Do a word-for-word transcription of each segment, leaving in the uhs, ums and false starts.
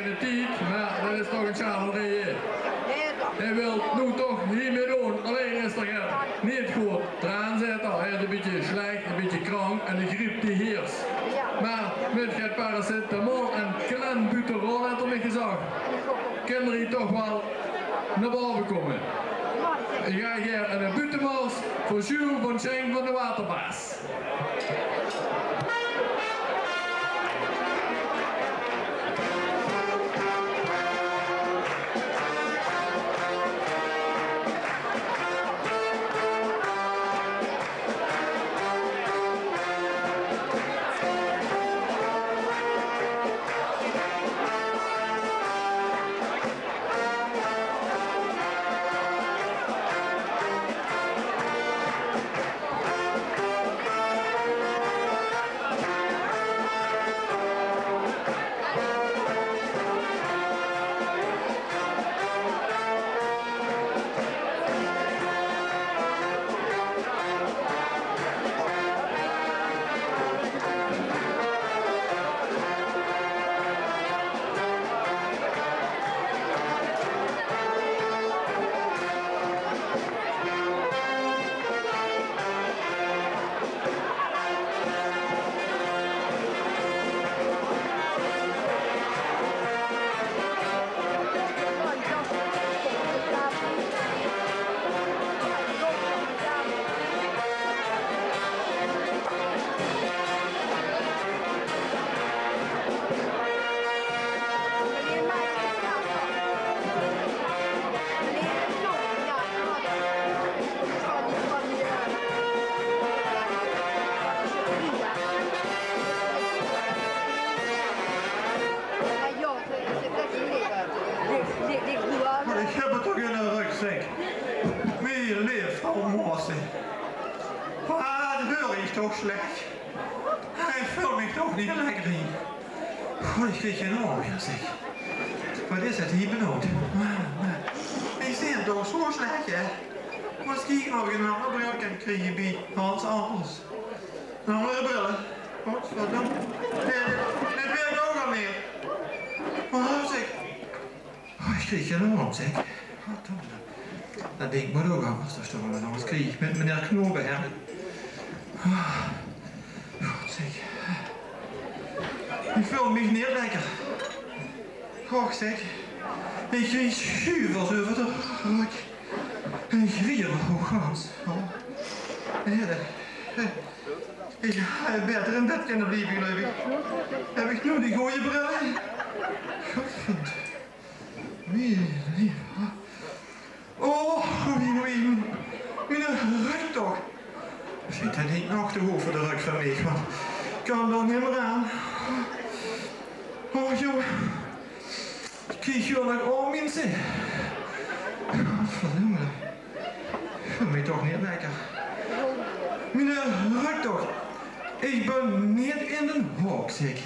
Tied, mer det is toch ein sjaverie. Hae wilt noe toch hie mitdoon, allein is 't neet good. Draan zit 'r, hae is ein bietje slech, ein bietje krank en de griep die heers. Mer mit get paracetamol en clenbuterol, haet 'r mich gezag, kin 'r hie toch waal nao bove kómme. Ich gaef gaer ein buuttemars veur Jules van Sjeng van de Waterbaas. Mer ich höb 't toch in de rök, zèk. Mien leef, oh, Moos. Waat huur ich toch slech. Ich veul mich toch neet lekker hie. Oh, ich krieg gein aom mieë, zèk. Waat is 't hie benaud. Mer, mer, ich zeen toch zo slech, hè. Mós ich nog ein anger bril kinne kriege bie Hans Anders. Ein anger bril, hè. Godverdomme. Nae, dit, dit wirk ouch al neet. Oh, zèk. Oh, ich krieg gein aom, zèk. Godverdomme. Det dink mót ouch angers, det steit waal angers. Krieg ich mit meneer Knobe, hè. Oh, God, zèk. Ich veul mich neet lekker. Och, zèk. Ich krieg sjuuvers euver de rök. Ich wiever ouch gans. Oh. Nae, det, ich haw baeter in bed kinne blieve, geluif ich. Höb ich noe die gooje bril? Godverdomme. Wie leef. Oh, oei, oei, oei. Miene rök toch. Zit det neet nog te hoog veur de rök van mich, want ich kan d'r neet mieë aan. Oh, jóng. Ich krieg hie nog aom, minse. Godverdomme. Ich veul mich toch neet lekker. Miene rök toch. Ich bön neet in den haok, zèk.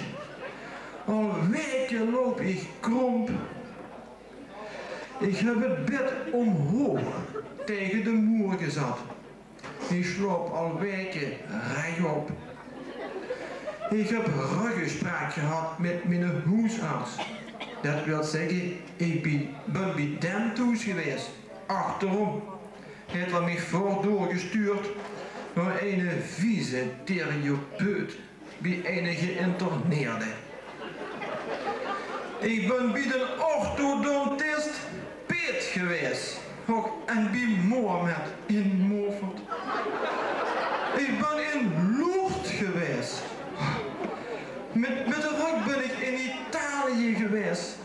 Al waeke loup ich kromp. Ich höb 't bed ómhoog taenge de moer gezat. Ich slaop al waeke rechop. Ich höb röggespraok gehad mit miene hoesarts. Det wilt zègke, ich bie, bön bie dae thoes gewaes. Achterom. Haet 'r mich veur doorgestuurd nao eine fysiotherapeut bie eine geïnterneerde. Ich bön bie den orthodontist Peet gewaes. Och, en bie Mohammed in Mofert. Ich bön in Lourdes gewaes. Mit, mit de rök bön ich in Italië gewaes.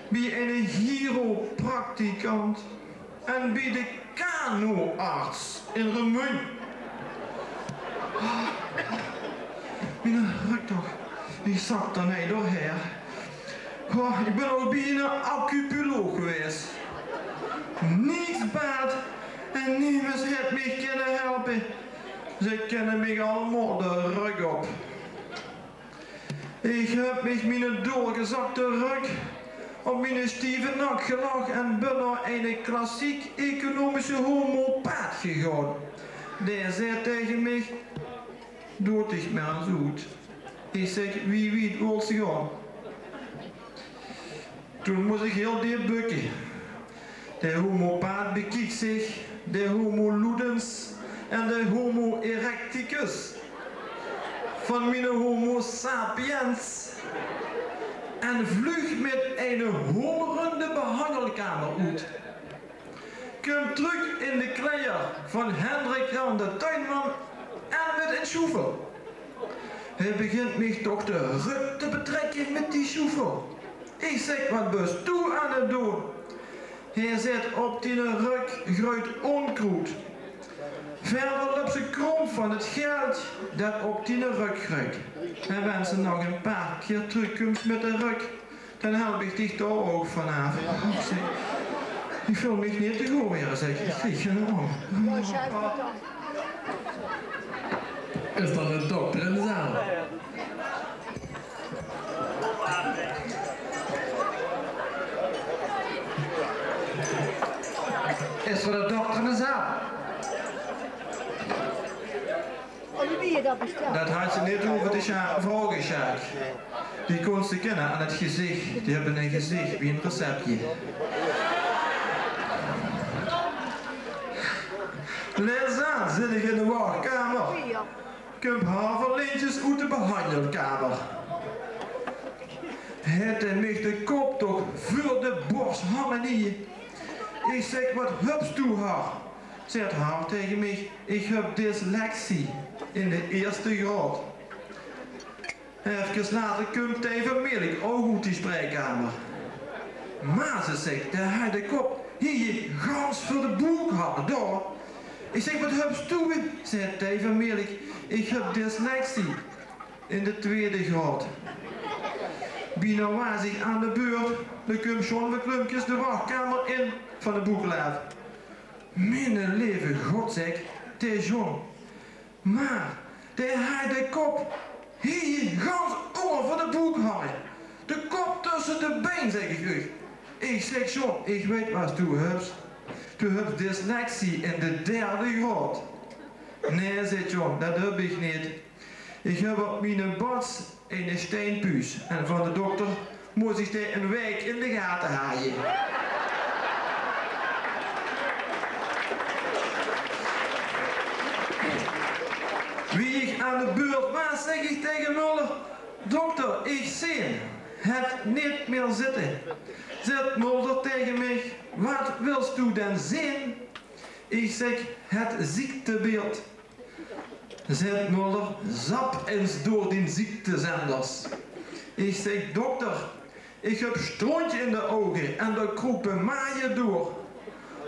Bie eine chiropracticant. En bie de kanoarts in Remunj. Miene rök toch, ich zak d'r neet doorhaer. Goh, ich bön al bie eine acupunctuur gewaes. Niks baat en nemes haet mich kinne helpe. Ze kinne mich allemaol de rök op. Ich höb mich miene doorgezakde rök op miene stieve nak gelag en bön nao eine klassiek economische homeopaat gegange. Dae zaet taenge mich: "Doot dich mer ins oet." Ich zèk: "Wie wied wils se gaon?" Toen mós ich hiel deep bökke. De homeopaat bekiek zich de homo ludens en de homo erecticus van miene homo sapiens en vluug mit eine homerende behanjelkamer oet. Kump trök in de kleier van Hendrik Jan de tuinman en mit ein sjoefel. Hae begint mich toch de rök te betrekke mit die sjoefel. Ich zèk: "Wat bös doe aan 't doon?" Hae zaet: "Op diene rök greujt ónkroed. Wiejer löps se krom van 't geld det op diene rök greujt. En wens se nog ein paar kier trökkums mit de rök, dan help ich dich dao ouch vanaaf." Ich zèk: "Ich veul mich neet te good waere," zèk ich. Ich krieg gein aom. Is d'r eine dokter in de zaal? Is d'r eine dokter in de zaal? Olivier, det is... Det haet ze neet hove te sja-, vraoge, Sjaak. Die kóns se kènne aan 't gezich. Die höbbe ein gezich wie ein receptje. Lèts aan zit ich in de wachkamer. Kump Haverlintjes oet de behanjelkamer. Haet hae mich de kop toch veur de bors hange hie. Ich zèk: "Wat höbs doe, Har?" Zaet Har taenge mich: "Ich höb dyslexie in de ierste graod." Efkes later kump Thei van Melik ouch oet die spreekkamer. "Mer," zaet ze, "dae haet de kop hie gans veur de boek hange, dao." Ich zèk: "Wat höbs doe?" Zaet Thei van Melik: "Ich höb dyslexie in de twiede graod." Bienao waas ich aan de beurt, dan kump John van Klumpkes de wachkamer in van de boekelaaf. "Miene leve God," zèk ich, "dae John. Mer dae haet de kop hie gans ónger veur de boek hange. De kop tösse de bein," zèk ich uch. Ich zèk: "John, ich weit waat doe höbs. Doe höbs dyslexie in de derde graod." "Nae," zaet John, "det höb ich neet. Ich höb op miene bats eine steinpuus en van de dokter mós ich dae ein waek in de gate haje." Wie ich aan de beurt waas, zèk ich taenge Mulder: "Dokter, ich zeen 't neet mieë zitte." Zaet Mulder taenge mich: "Waat wils doe dan zeen?" Ich zèk: "Het ziektebeeld." Zaet Mulder: "Zap ins door dien ziektezenders." Ich zèk: "Dokter, ich höb strontj in de ouge en dao kroepe maaie door.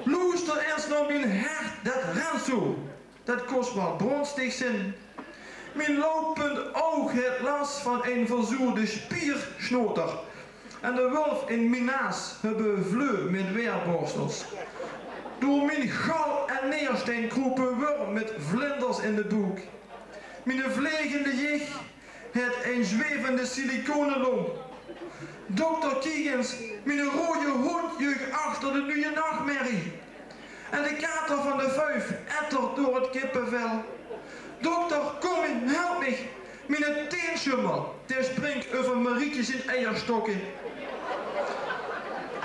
Loester ins nao mien hert, det rent zoe. Det kós waal bronstig zeen. Mien lopend oug haet las van ein verzoerde spiersjnoter. En de wulf in mien naas höbbe vleu mit weerborstels. Door mien gal en neerstein kroepe wurm mit vlinders in de boek. Miene vlegende jich haet ein zwevende silicone long. Dokter, kiek ins, miene roeje hóndj juuch achter de nuje nachtmerrie. En de kater van de vuif ettert door 't kippevel. Dokter, kóm, help mich. Miene teensjummel, dae springk euver Marietje zien eierstokke."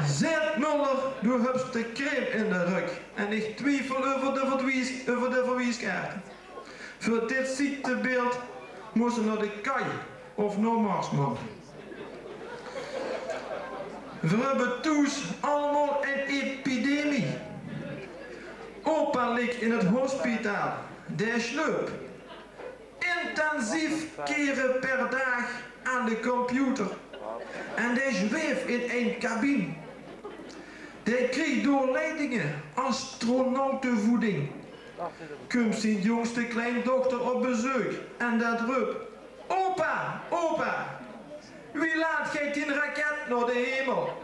Zaet Mulder: "Doe höbs de crème in de rök. En ich twiefel euver de verwies-, euver de verwieskaart. Veur dit ziektebeeld mós se nao de Kai of nao Marsman." Veer höbbe thoes allemaol ein epidemie. Opa lik in 't hospitaal. Dae sjleup. Intensief kere per daag aan de computer. En dae zweef in ein cabine. Dae krieg door leidinge astronautevoeding. Kump zien jóngste kleindochter op bezeuk en det röp: "Opa, opa, wie laat geit dien raket nao de hemel?"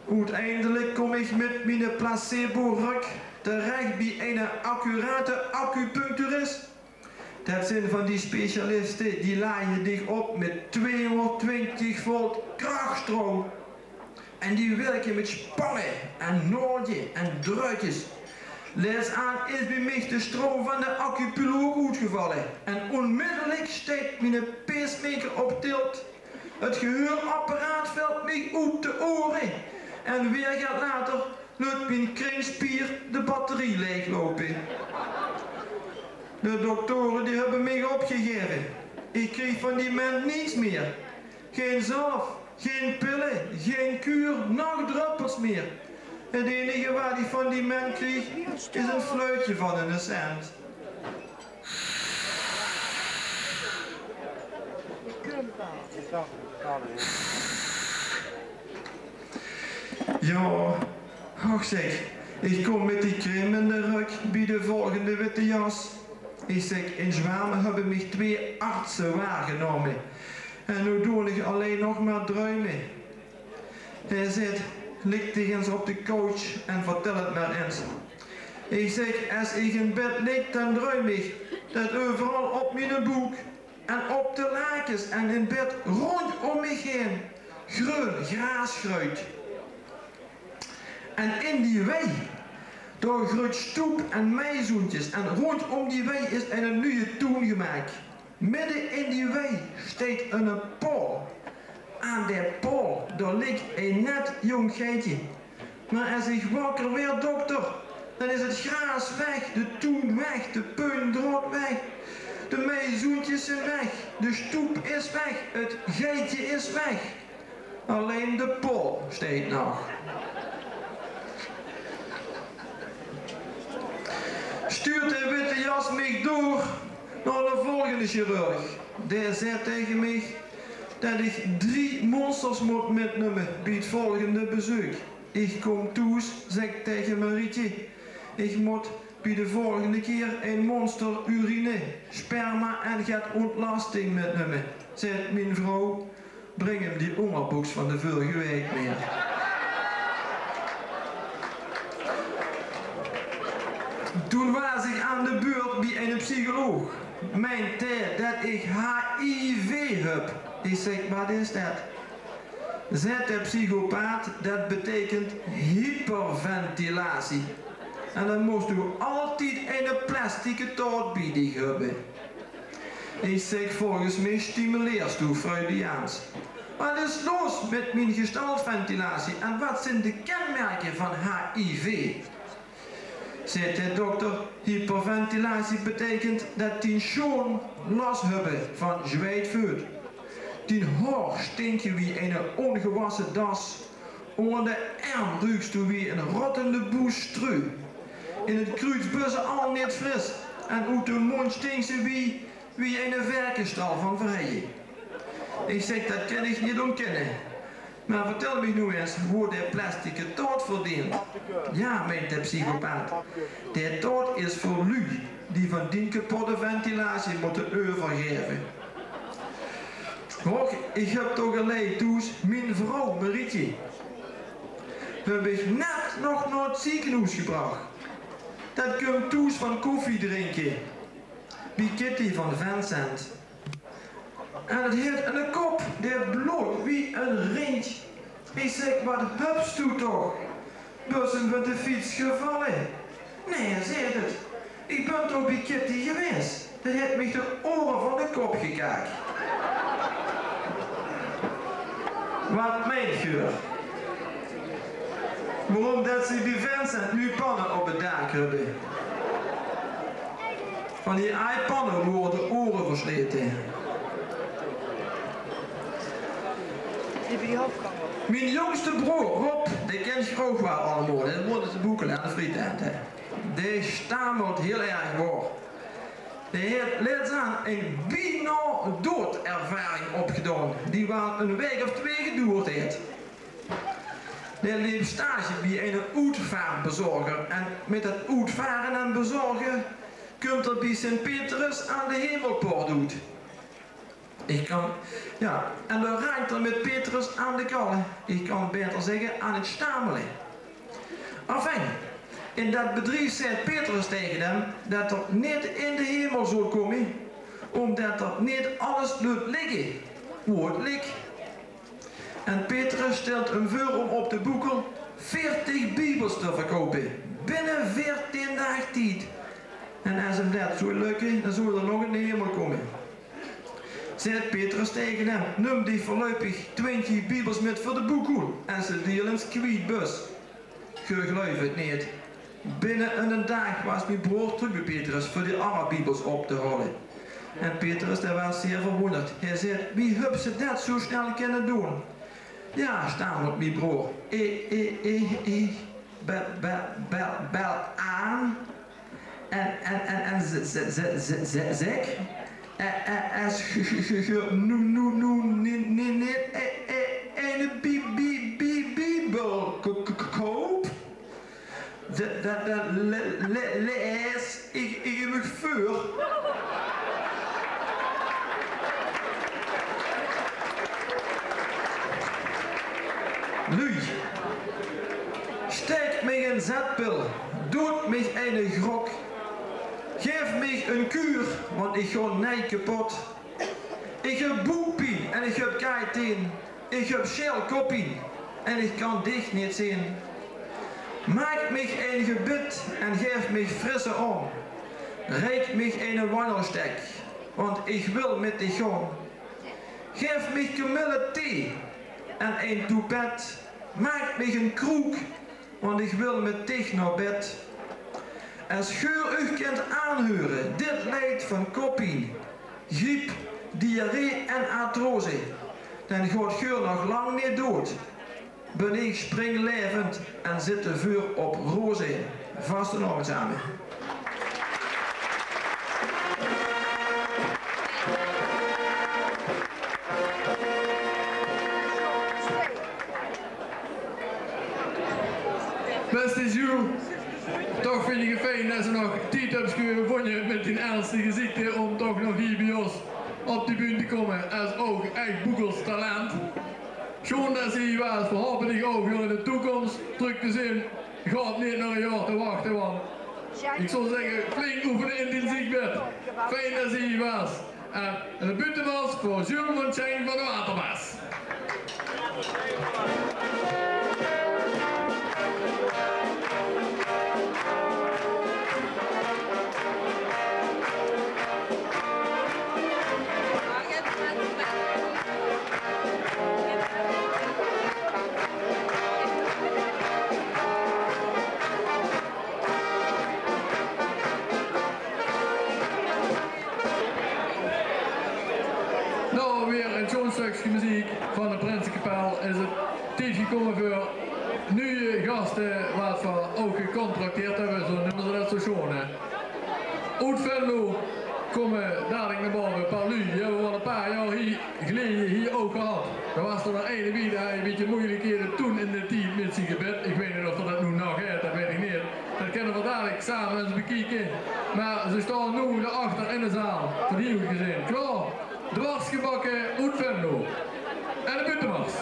Oeteindelik kóm ich mit miene placebo-rök terech bie eine accurate acupuncturist. Det zeen van die specialiste, die laje dich op mit tweehóngerdtwintig volt krachtstroum. En die wirke mit spange en naoldje en druitjes. Lèts aan is bie mich de stroum van de acupunctuur oetgevalle. En ónmiddellik steit miene pacemaker op tilt. Het geheugapparaat velt mich oet de ore. En weer get later leut mien kringspier de batterie laegloupe. De doktore die höbbe mich opgegaeve. Ich krieg van die ment niks mier. Gein zalf, gein pille, gein kuur, noch dröppels mier. Het enige waat ich van die ment krieg, is ein fluitje van eine cent. Jao, och zeg, ich kom mit die crème in de rök bie de volgende witte jas. Ich zeg, in Zjwame höbbe mich twee artse waargenome. En noe doon ich allein nog mer druime. Hae zaet: "Lik dich ins op de couch en vertèl het mer ins." Ich zeg: "Es ich in bed lik, dan druim ich det euveral op miene boek en op de lakes en in bed róndjóm mich haer greun graas greujt. En in die wei, dao greujt stoep en meizoentjes en róndjóm die wei is eine nuje toen gemaak." Midde in die wei steit eine paol. Aan dae paol, dao lik ein net jóng geitje. Mer es ich wakker waer, dokter, dan is het graas weg, de toen weg, de peundraod weg, de meizoentjes zeen weg, de stoep is weg, het geitje is weg. Allein de paol steit nog. Stuurt de witte jas mich door nao de volgende chirurg. Dae zaet taenge mich det ich drie monsters mót mitnumme bie het volgende bezeuk. Ich kom thoes, zeg ich taenge Marietje, ich mót bie de volgende kier ein monster urine, sperma en get óntlasting mitnumme, zaet mien vrouw. Bring 'm die óngerboks van de vörige waek mer. Toen waas ich aan de beurt bie eine psycholoog. Meint dae det ich H I V höb. Ich zeg: "Waat is det?" Zaet de psychopaat: "Det beteikent hyperventilatie. En dan mós doe altied eine plastieke taot bie dich höbbe." Ich zeg: "Volges mich stimuleers doe freudiaans." "Waat is los mit mien gestaltventilatie en waat zeen de kenmerke van H I V?" Zaet de dokter: "Hyperventilatie beteikent det dien sjoon las höbbe van zjweitveut. Dien haor stinke wie eine óngewasse das. Ónger de erm ruuks doe wie ein rottende boes stru. In het kruuts bös se al neet fris en oet de móndj stinks se wie, wie eine verkesstal van verheie." Ich zeg: "Det kin ich neet óntkènne. Mer vertèl mich noe ins wo dae plastieke taot veur deent." "Jao," meint de psychopaat, "dae taot is veur luuj die van dien kapotte ventilatie mótte euvergaeve." Och, ich höb toch allein thoes mien vrouw Marietje. Höb ich net nog nao het zeekenhoes gebrach. Det kump thoes van koffie drinke bie Kitty van Vincent. En het haet eine kop, dae bloof wie ein rintj. Ich zeg: "Waat höbs doe toch? Bös se van de fiets gevalle?" "Nae," zaet het, "ich bön toch bie Kitty gewaes. Det haet mich de ore van de kop gekaak." Waat meint geer? Waorom det ze bie Vincent noe panne op het daak höbbe? Van die aaj panne waere de ore verslete. Mien jóngste broor Rob, dae kènt geer ouch waal allemaol, hè? Dae woont in Boekel aan de Frietent, hè. Dae stamelt hiel erg, waor. Dae haet lèts aan ein bienao doodervaring opgedaon, die waal ein waek of twee gedoerd haet. Dae leep stage bie eine oetvaartbezorger en mit det oetvare en bezorge kump 'r bie Sint Petrus aan de Hemelpoort oet. Ich kan, jao, en dan raak 'r mit Petrus aan de kalle. Ich kan baeter zègke, aan het stamele. Enfin, in det bedrief zaet Petrus taenge 'm det 'r neet in de hemel zól kómme, ómdet 'r neet alles leut ligke wo het lik. En Petrus stèlt 'm veur óm op de Boekel veertig biebels te verkoupe binne veertien daag tied. En es 'm det zól lökke, dan zól 'r nog in de hemel kómme. Zaet Petrus taenge häöm: "Num dich veurluipig twintjig biebels mit veur de boekoel en ze die al ins kwiet bös." "Geer gluif 't neet. Binne 'nen daag waas mien broor trök bie Petrus veur die anger biebels op te haole." En Petrus, dae waas zeer verwónderd. Hae zaet: "Wie höbs se det zoe snel kinne doon?" "Jao," stamelt mien broor, "ich, ich, ich, ich bel, bel, bel, bel aan en, en, en, en z-, z-, z-, z-, z-, zèk, eh, eh, es ge, ge, ge, ge, noe, noe, noe, nie, nie, nie, eh, eh, eine bie, bie, bie, biebel k-, k-, k-, koup." Det, det, det le-, le-, laes ich, ich mich veur. Luuj, staek mich ein zetpil, doot mich eine grok. Gaef mich ein kuur, want ich gaon neet kepot. Ich höb boekpien en ich höb kaaiteen. Ich höb sjel koppien en ich kan dich neet zeen. Maak mich ein gebid en gaef mich frisse aom. Reik mich eine wanjelstek, want ich wil mit dich gaon. Gaef mich kamillethee en ein toepet. Maak mich ein kroek, want ich wil mit dich nao bed. Es geer uch kint aanheure dit leid van koppien, griep, diarree en artrose, dan gaot geer nog lang neet dood. Bin ich springlaevend en zitte veur op roze. Vastelaovend same. Bèste Jules, toch vinj ich 't fijn det se nog tied höbs gevónje mit dien ernstige ziekte óm toch nog hie bie ós op de bühne te kómme es ouch ech boekels talent. Sjoon det se hie waas. Veer hope dich ouch weer in de toekóms trök te zeen. Gaot neet nog ein jaor te wachte, want ich zou zègke, flink oefene in dien ziekbed. Fijn det se hie waas. En, en de buuttemars veur Jules van Tjeng van de Watermaas. Noe, weer ein sjoon stökske meziek van de Prinsekapel. Is 't tied gekómme veur nuuj gaste, waat veer ouch gecontracteerd höbbe, zoe neume ze det zoe sjoon, hè. Oet Venlo kómme dalik nao bove, paar luuj, die höbbe veer al ein paar jaor hie geleje hie ouch gehad. Dao waas d'r eine bie, dae haw ein bietje meujelekheden toen in dae tied mit zien gebed. Ich weit neet of det noe nog haet, det weit ich neet. Det kinne veer dalik same ins bekieke. Mer ze staon noe dao achter in de zaal, van hie oet gezeen. Klaor, dwarsgebakke oet Venlo. En de buuttemars.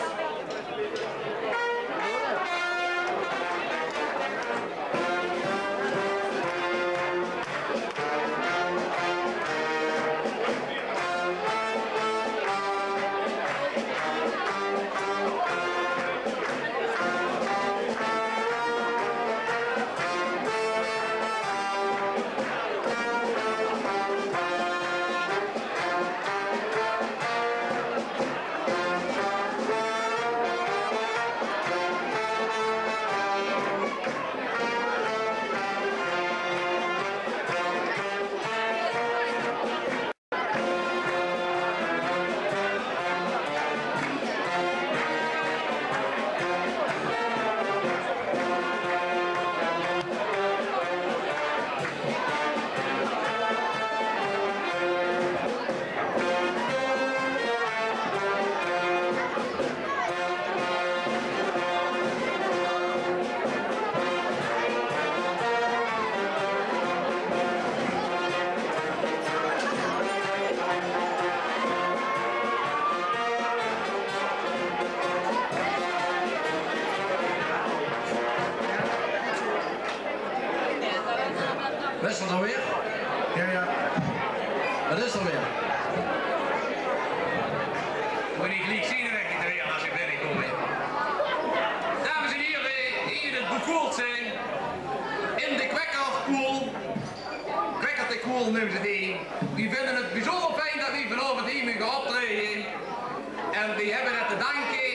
Wae is d'r dan weer? Jao, jao. Waat is d'r weer? Mót ich geliek zenuwechtig waere es ich binnekom, hè? Dames en hiere, hie in 't Boekoeltse, in de Kwekkerpoel. Kwekkert de Cool, neum ze die. Wie vinde 't biezunjer fijn det wie vanaovend hie moge optraeje. En wie hebbe det te danke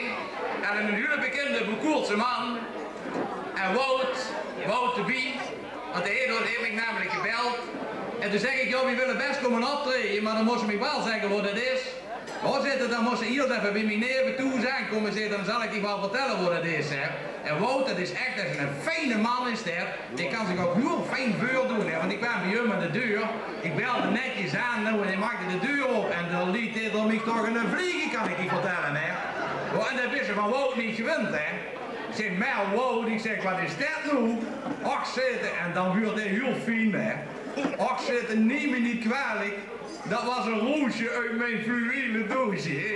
aan eine hiele bekinde Boekoeltse man. En Wout, Wout de Bie, want dae haet, haet mich namelik gebeld. En toen zag ik: "Jao, wie wille bès kómme optraeje, mer dan mós se mich waal zègke wo det is." "Wo zit 't dan?" "Mós se iers effe bie mich neve thoes aankómme," zaet 'r, "dan zal ik dich waal vertèlle wo det is, hè." En Wout, det is ech, det is eine fijne man, is det. Dae kan zich ouk hiel fijn veurdoon, hè, want ik kwaam bie häöm aan de deur. Ik belde netjes aan, noe, en dae maakde de deur op. En dan leet 'r mich toch eine vliege, kan ik dich vertèlle, hè. Wo, en det bis se van Wout neet gewend, hè. Ik zeg: "Mer Wout," ik zeg, "wat is det noe?" "Och," zaet 'r, en dan wuurt 'r hiel fijn, hè. "Och," zaet 'r, "neem mich neet kwalijk. Det waas ein roosje oet mien fluwele doosje, hè."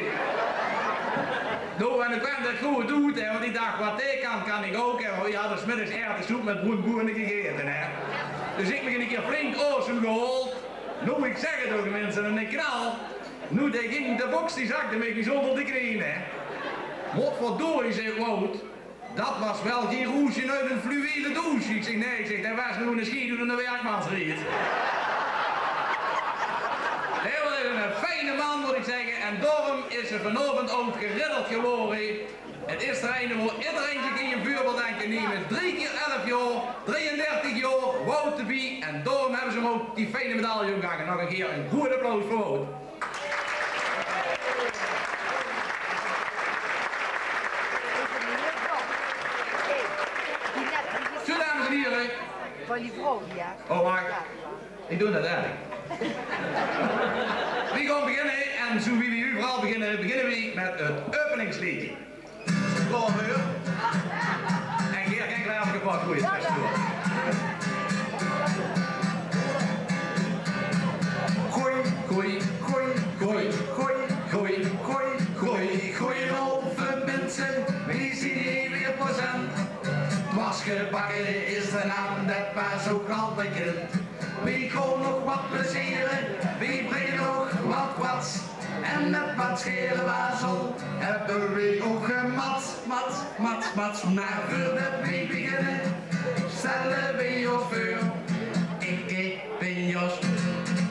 Noe, en dan kwaam det good oet, hè, want ik dach: "Wat dae kan, kan ik ouk," hè. Want wie hadde 's middigs erwtesoep mit broen boeëne gegaete, hè. Dus ik mich eine kier flink oosem gehaold. Noe, ik zeg 't ouk, minse, eine knal. Noe, dae ging, de boks die zakde mich biezunjer de kneen, hè. "Potverdorie," zaet Wout, "det waas waal gein roosje oet ein fluwele doosje." Ik zeg: "Nae," ik zeg, "det waas noe eine sjeet oet eine werkmansriet." Nae, det is eine fijne man, mót ik zegge. En daorum is 'r vanaovend ouk geridderd gewore. 't Is d'r eine wo idderein zich in ein veurbeeld aan kan neme. Drie kier elf jaor, drieëndertig jaor, Wout de Bie. En daorum hebbe ze 'm ouk die fijne medaille ómgehange. Nog ein kier ein good applaus veur Wout. Zo, dames en hiere. Van die vrouw, ja. Oh, wach. Ik doon det eigelik. Wie gaon beginne, en zo wie wie euveral beginne, beginne wie mit 't openingsleedje. Klaor, huur. En Geer, gaon klaor, gepak, goeie. Goeie, goeie, goeie, goeie, goeie, goeie, goeie, goeie, goeie, goeie, minse. Wie zien hie weer present? Dwars gebakke is de naam, det waas ouk al bekind. Wie gaon nog wat plezere, wie bringe nog wat kwats. En mit wat sjeele wazel hebbe wie ouk gemats, mats, mats, mats. Mer veurdet wie beginne, stelle wie ós veur. Ik bin Jos.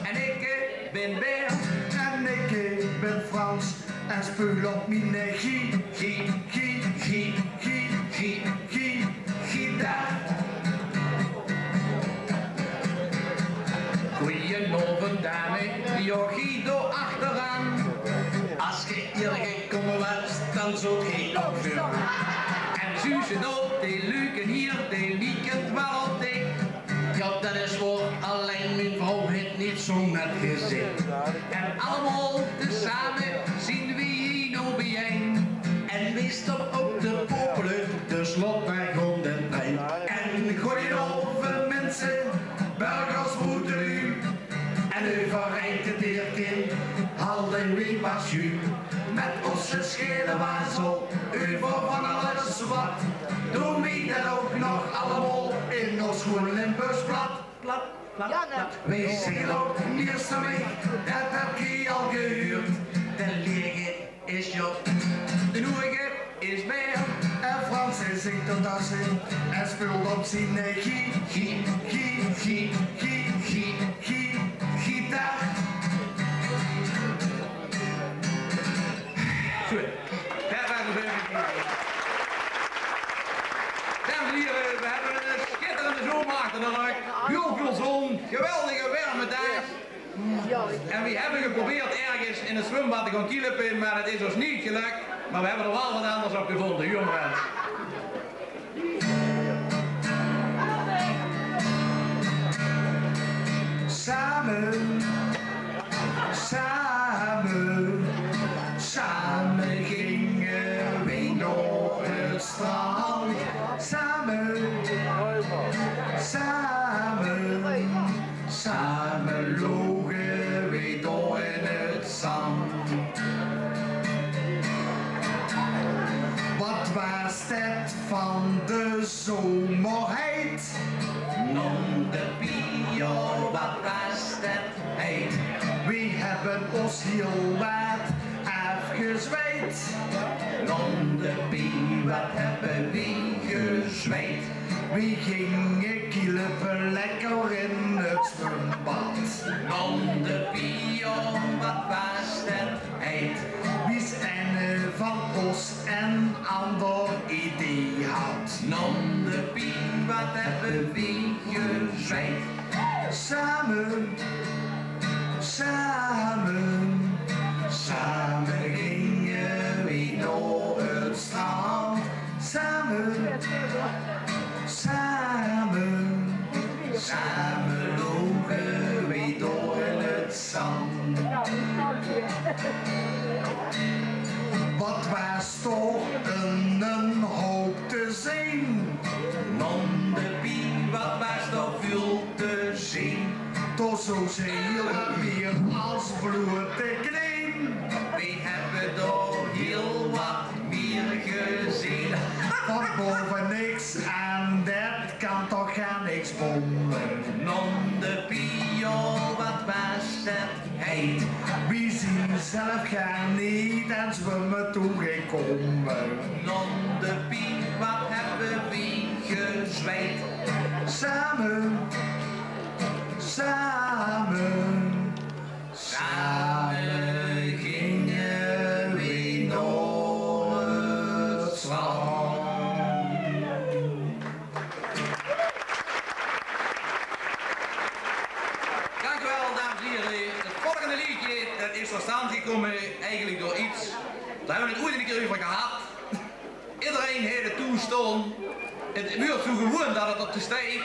En ik bin Bert. En ik bin Frans. En speul op mien gi-, gi-, gi-, gi-, gi-, gi-, gi-, gitaar. Goeienaovend, dame, jao, gie dao achteraan. As ge hie gekómme waas, dan zólt ge ouk veuraan. En zuus se noe, die luuke hie, die lieke waal op dich. Jao, det is waor, allein mien vrouw haet neet zo'n net gezich. En allemaol tesame zien wie hie noe biejein. En wie staon ouk te popele, dus laot mer gaon den trein. En goeienaovend, minse, burgers, boeteluuj. En euverein te Dirk in halde wie pas ju. Mit ós sjeele wazel euver van alles wat. Doon wie det ouk nog allemaol in ós schoeën Limburgs plat, plat, plat, plat. Wie zinge ouk niers te mich, det heb gie al gehuurd. De lierige is Jos, de noerige is Bert. En Frans is in de tasse en speult op zien, eh, gi-, gi-, gi-, gi-, gi-, gi-, gitaar. Good. Det waas 't. Dames en hiere, we hebbe ein sjitterende zomer achter de rök. Hiel väöl zon, geweldige werme daag. En we hebbe geprobeerd örges in 't zwumbad te gaon kielepe, mer det is ós neet gelök. Mer we hebbe d'r waal get angers op gevónje, huur mer ins. Same, same, same ginge we nao 't strand. Same, same. Same loge we dao in 't zand. Wat waas det van de zomerheid? Nonde Pio, wat waas det heit. We hebbe ós hiel wat aafgezweet. Nonde Pie, wat hebbe we gezweet. We ginge kielepe lekker in 't zwumbad. Same, same, same ginge we nao 't strand. Same, same, same loge we door in 't zand. Wat waas toch 'nen houp te zeen. Nondepie, wat waas toch väöl te zeen. Toch zo zeer mier as blote kneen. We hebbe dao hiel wat mier gezeen. Van bove niks en det kan toch gaar niks bomme. Nondepie, jao, wat waas det heit. We zien zelf gaar neet ens bömme toegekómme. Nondepie, wat hebbe we gezweit. Same, same, same ginge we nao 't strand. Dank u wel, dames en heren. Het volgende liedje, dat is tot stand gekomen eigenlijk door iets, daar hebben we het ooit een keer over gehad. Iedereen heet het toestoon. Het weurt zo gewoon dat het op de stijt.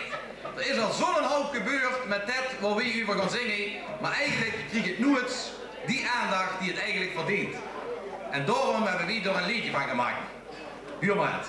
Er is al zo'n hoop gebeurd met dat waar we over gaan zingen, maar eigenlijk krijgt het nooit die aandacht die het eigenlijk verdient. En daarom hebben we er een liedje van gemaakt. Huur maar eens.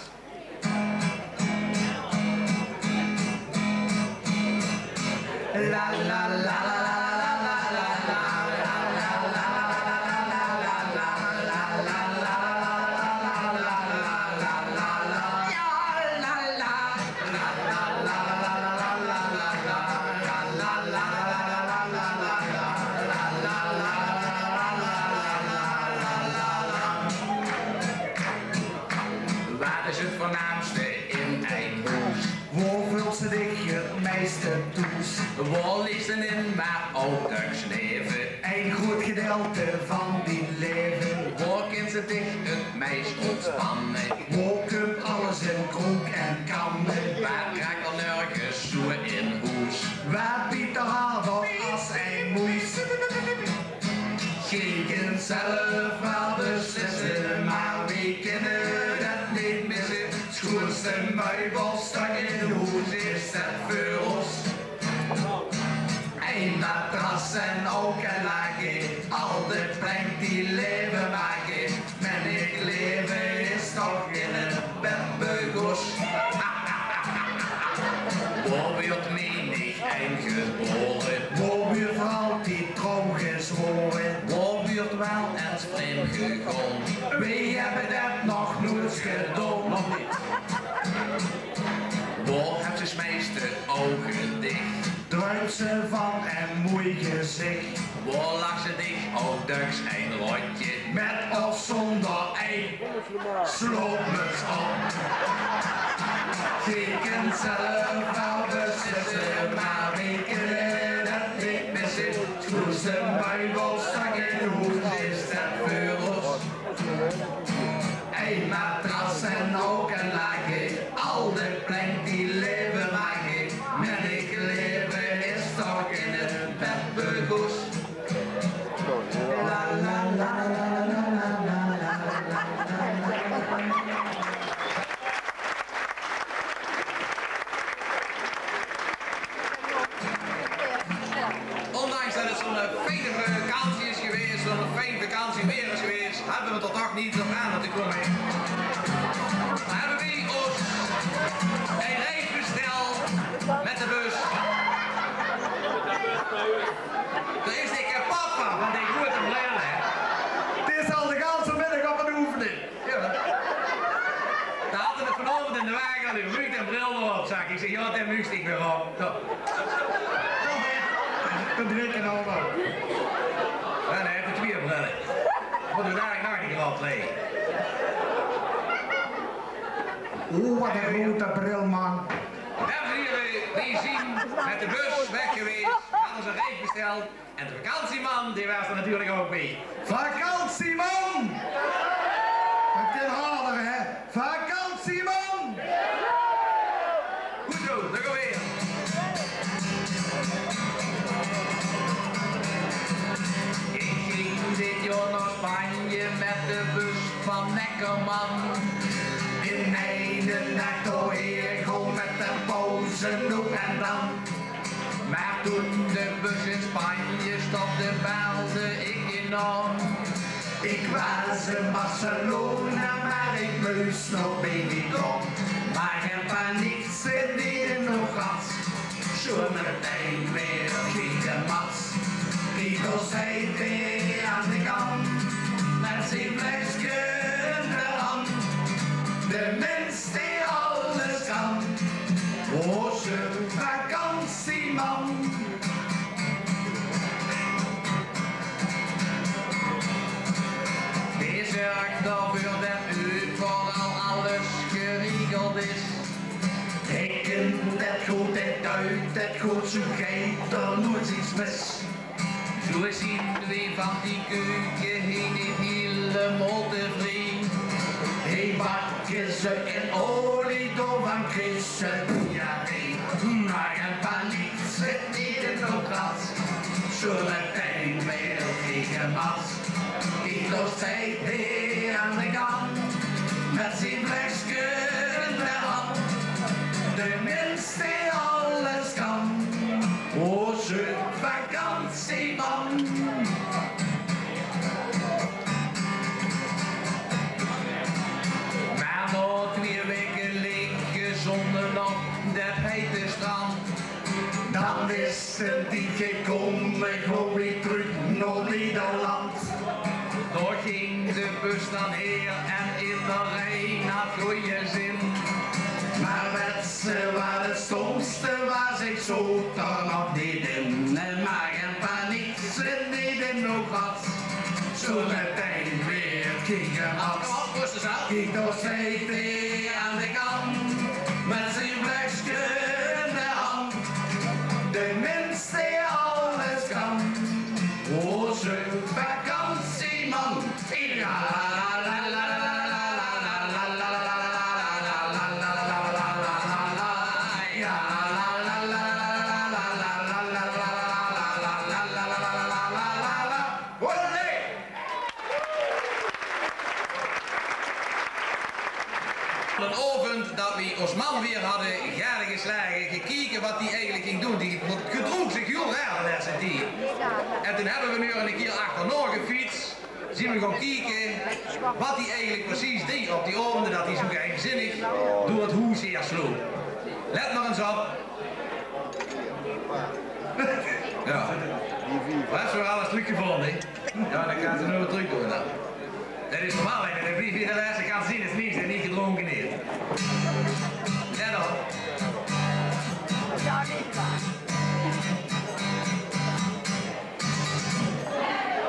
Wat is het voornaamste in ein hoes? Wo veulste dich het meiste thoes? Wo leefste in, maar ouch döks neve? Ein groot gedeelte van dien leve. Wo kinste dich het meist ontspanne? Wo kump alles in krook en kanne? Wat raakt er nörges zo in hoes? Wat biet er harder as ein moes? Geej kint zelf waal beslisse, maar weej kinne det neet misse. Schoonste meubelstuk in hoes is det veur ós. Ein matras en ouch ein lage, al de plank die leve make. Mennig leve is toch in ein bed begós. Wo weurt menig ein gebore? Wo weurt altied trouw gezwore? Wo weurt waal ens vreemd gegaon? Weej hebbe det nog noeits gedaon. Nog neet. Wo hebste 's meiste ouge dich? Druimste van ein moei gezich? Wo lachste dich ouch döks ein rotje? Met of zónder ein slaopmuts op. Geej kint zelf waal beslisse, maar weej kinne det neet misse. Schoonste meubelstuk in hoes is det veur ós. Ein matras en ouch ein lage, al de plank die leve make. Mennig leve is toch in ein bed begós. La, la, la. Ondanks det het zo'n, eh, fijne vakantie is gewaes, zo'n fijn vakantieweer is gewaes, hebbe we d'r toch neet op aan te kómme. Hebbe we ós ein reis besteld met de bus. Dao is de kapot van, van die groeate bril, hè. 't Is al de ganse middig op 't oefene. Jao. Dao hadde we 't vanaovend in de wage al euver, maag ich dae bril weer op, zag ich. Ich zèk: "Jao, dae maag ich weer op." Zo. Zo, hè. Dan drink ich nog waal. Jao, nae, veur twieë brille. Mótte we dao nog neet op lègke. Oeh, wat ein groeate bril, man. Dames en hiere, we zien met de bus weg gewaes. We hadde ós ein reis besteld. En de vakantieman, dae waas d'r natuurlik ouch bie. Vakantieman! Det kin harder, hè? Vakantieman! Good zo, dao gaon we weer. de bus van Neckerman. In eine nach doorhaer gaon mit de pauze noe en dan. Mer toen de bus in Spanje stopde, belde ik enorm. Ik waas in Barcelona, mer ik mós nog Benidorm. Mer in paniek zit die in nog gas. Zoemetein weer ging de mas. Die dao steit aan de kant met zien flesje in de hand. De mins die alles kan, onze vakantieman. Die zörg d'rveur det euveral alles geregeld is. Hae kint det good, hae duit det good, zoe geit d'r noeits iets mis. Zoe zien we van die keuke heen hielemaol tevreej. Hae bak ze in olie, daovan krieg ze diarree. Mer in paniek zit neet in de klas. Zoemetein weer ging de mas. Hitler steit aan de kant met zien flesje in de hand. De mins die alles kan, onze vakantieman. Mer nao twee waeke ligke zónde op det heite strand, dan is de tied gekómme, gaon weer trök nao Nederland. Dao ging de bus dan haer en ederein had goje zin. Mer wèts se waat 't stómste waas? Ik zoot d'r nog neet in. Mer in paniek zit neet in nog gas. Zoemetein weer ging de mas. Kiek, dao steit hae aan de kant met zien flesje in de hand. De mins die alles kan, onze vakantieman. Op 'nen aovend det we ós mam weer hadde gadegeslage, gekeke waat die eigelik ging doon. Die gedroog zich hiel raar de lètste tied. En toen höbbe we d'r 'ne kier achternaor gefiets, zien we gaon kieke waat die eigelik precies deej op die aovende det die zoe geheimzinnig door 't hoes haer sloog. Lèt mer ins op. Jao. Waat is veur alles trökgevónje, hè? Jao, dan kan ze noe weer trökdoon dan. Det is normaal, hè. Det blief hie de lèste, kan zien, is niks, is neet gedrónke hie. Lèt op.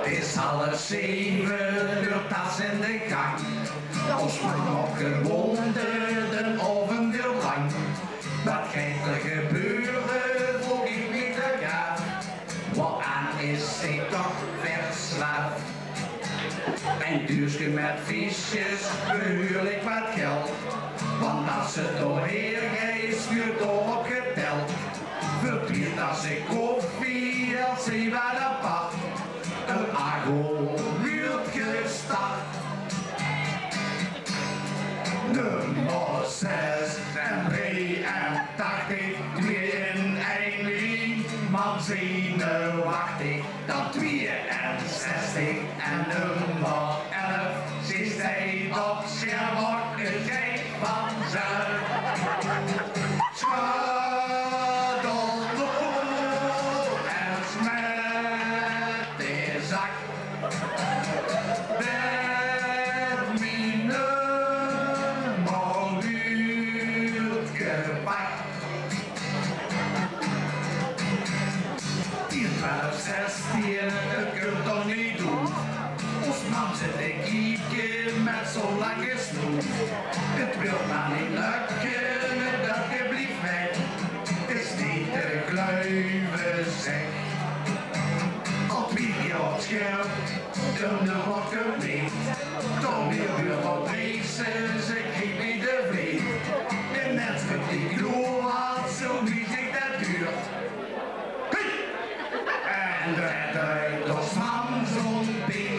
't Is half zeve, d'r tas in de gank. Ós mam opgewaonde, d'n aovend duurt lang. Waat geit d'r gebeure, vroog ik mich d'r aaf. Waoraan is zie toch verslaaf? Ein duuske met fiesjes, behuurlik waat geld. Want as ze dao haer geit, wuurt dao op geteld. Veur twieë tasse koffie, als ze waat apart. D'r ago wuurt gestart. Nummer zes en drieëntachtig, twieë in ein riem, mam zenuwechtig. Dan twieënzestig en nummer elf, ze steit op scherm, 't geit vanzelf. Sjöddel door en smet de zak. Det mien nummer wuurt gepak. Tieën, twelf, zestieën, 't kump d'r neet oet. Ós mam zit te kieke met zoe'n lange snoet. 't Wilt mer neet lökke, 't lökke blief weg. 't Is neet te geluive, zeg. Al twieë kier op scherm, de nummer kump neet. Toch weer buurvrouw Dreesen, ze krieg mich de vleet. En net met die kloor had, zoe wie zich det huurt. Hoi! En det duit ós mam zoe'n ping.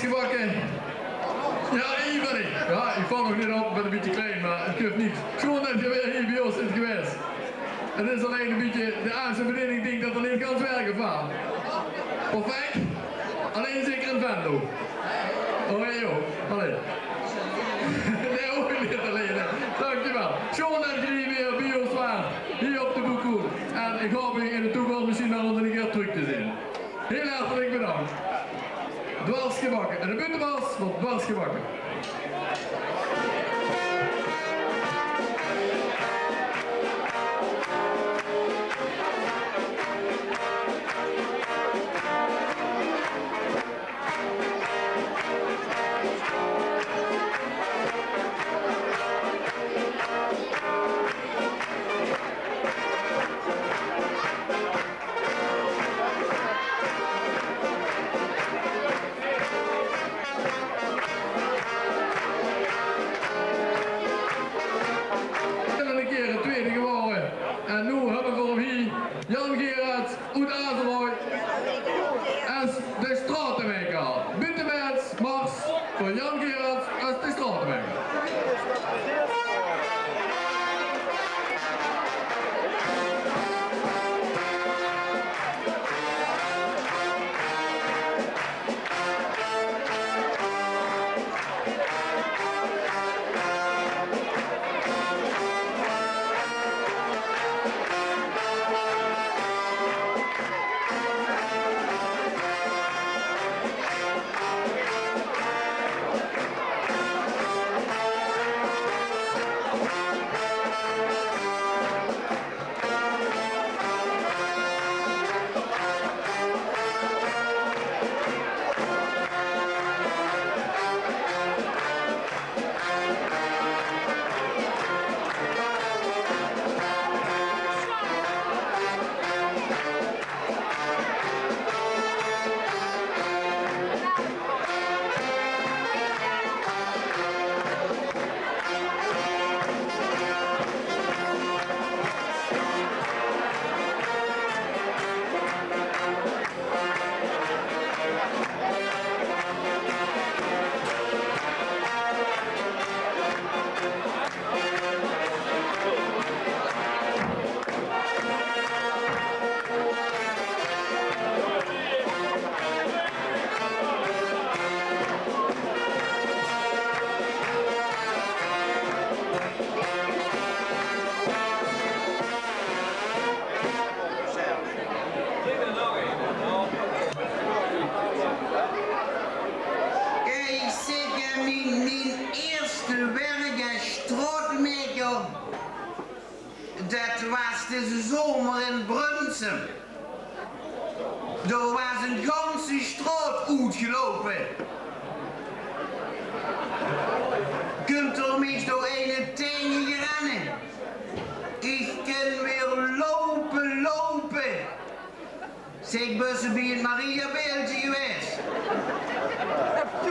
Gebakke. Jao, hie bön ich. Jao, ich val nog neet op, ich bön ein bietje klein, mer 't guf niks. Sjoon det geer weer hie bie ós zeet gewaes. 't Is allein ein bietje, de Aafse bediening dink det 'r neet gans werk haet. Perfect. Allein zeker in Venlo. Oh, jao. Allee. Nae, ouch neet allein, hè. Dankjewel. Sjoon det geer hie weer bie ós waart. Hie op de Boekoel. En ich haop uch in de toekóms mesjien nog ins ein kieër trök te zeen. Hiel hartelik bedank. Dwars gebakke. En de buttebas van Dwars gebakke. En ein kieër ein twiede gewaore. En noe höbbe v'r 'm hie, Jan Gerards oet Azeroy es de straotemeiker. Buttebas, mars veur Jan Gerards es de straotemeiker. Kiek, ich zèk, eh, mien, mien ierste werk es straotemeiker, det waas deze zomer in Brunssum. Dao waas ein ganse straot oetgeloupe. Kump d'r mich dao eine taenge gerenne. Ich kin weer loupe, loupe. Zèk: "Bös se bie 't Mariabeeldje gewaes?"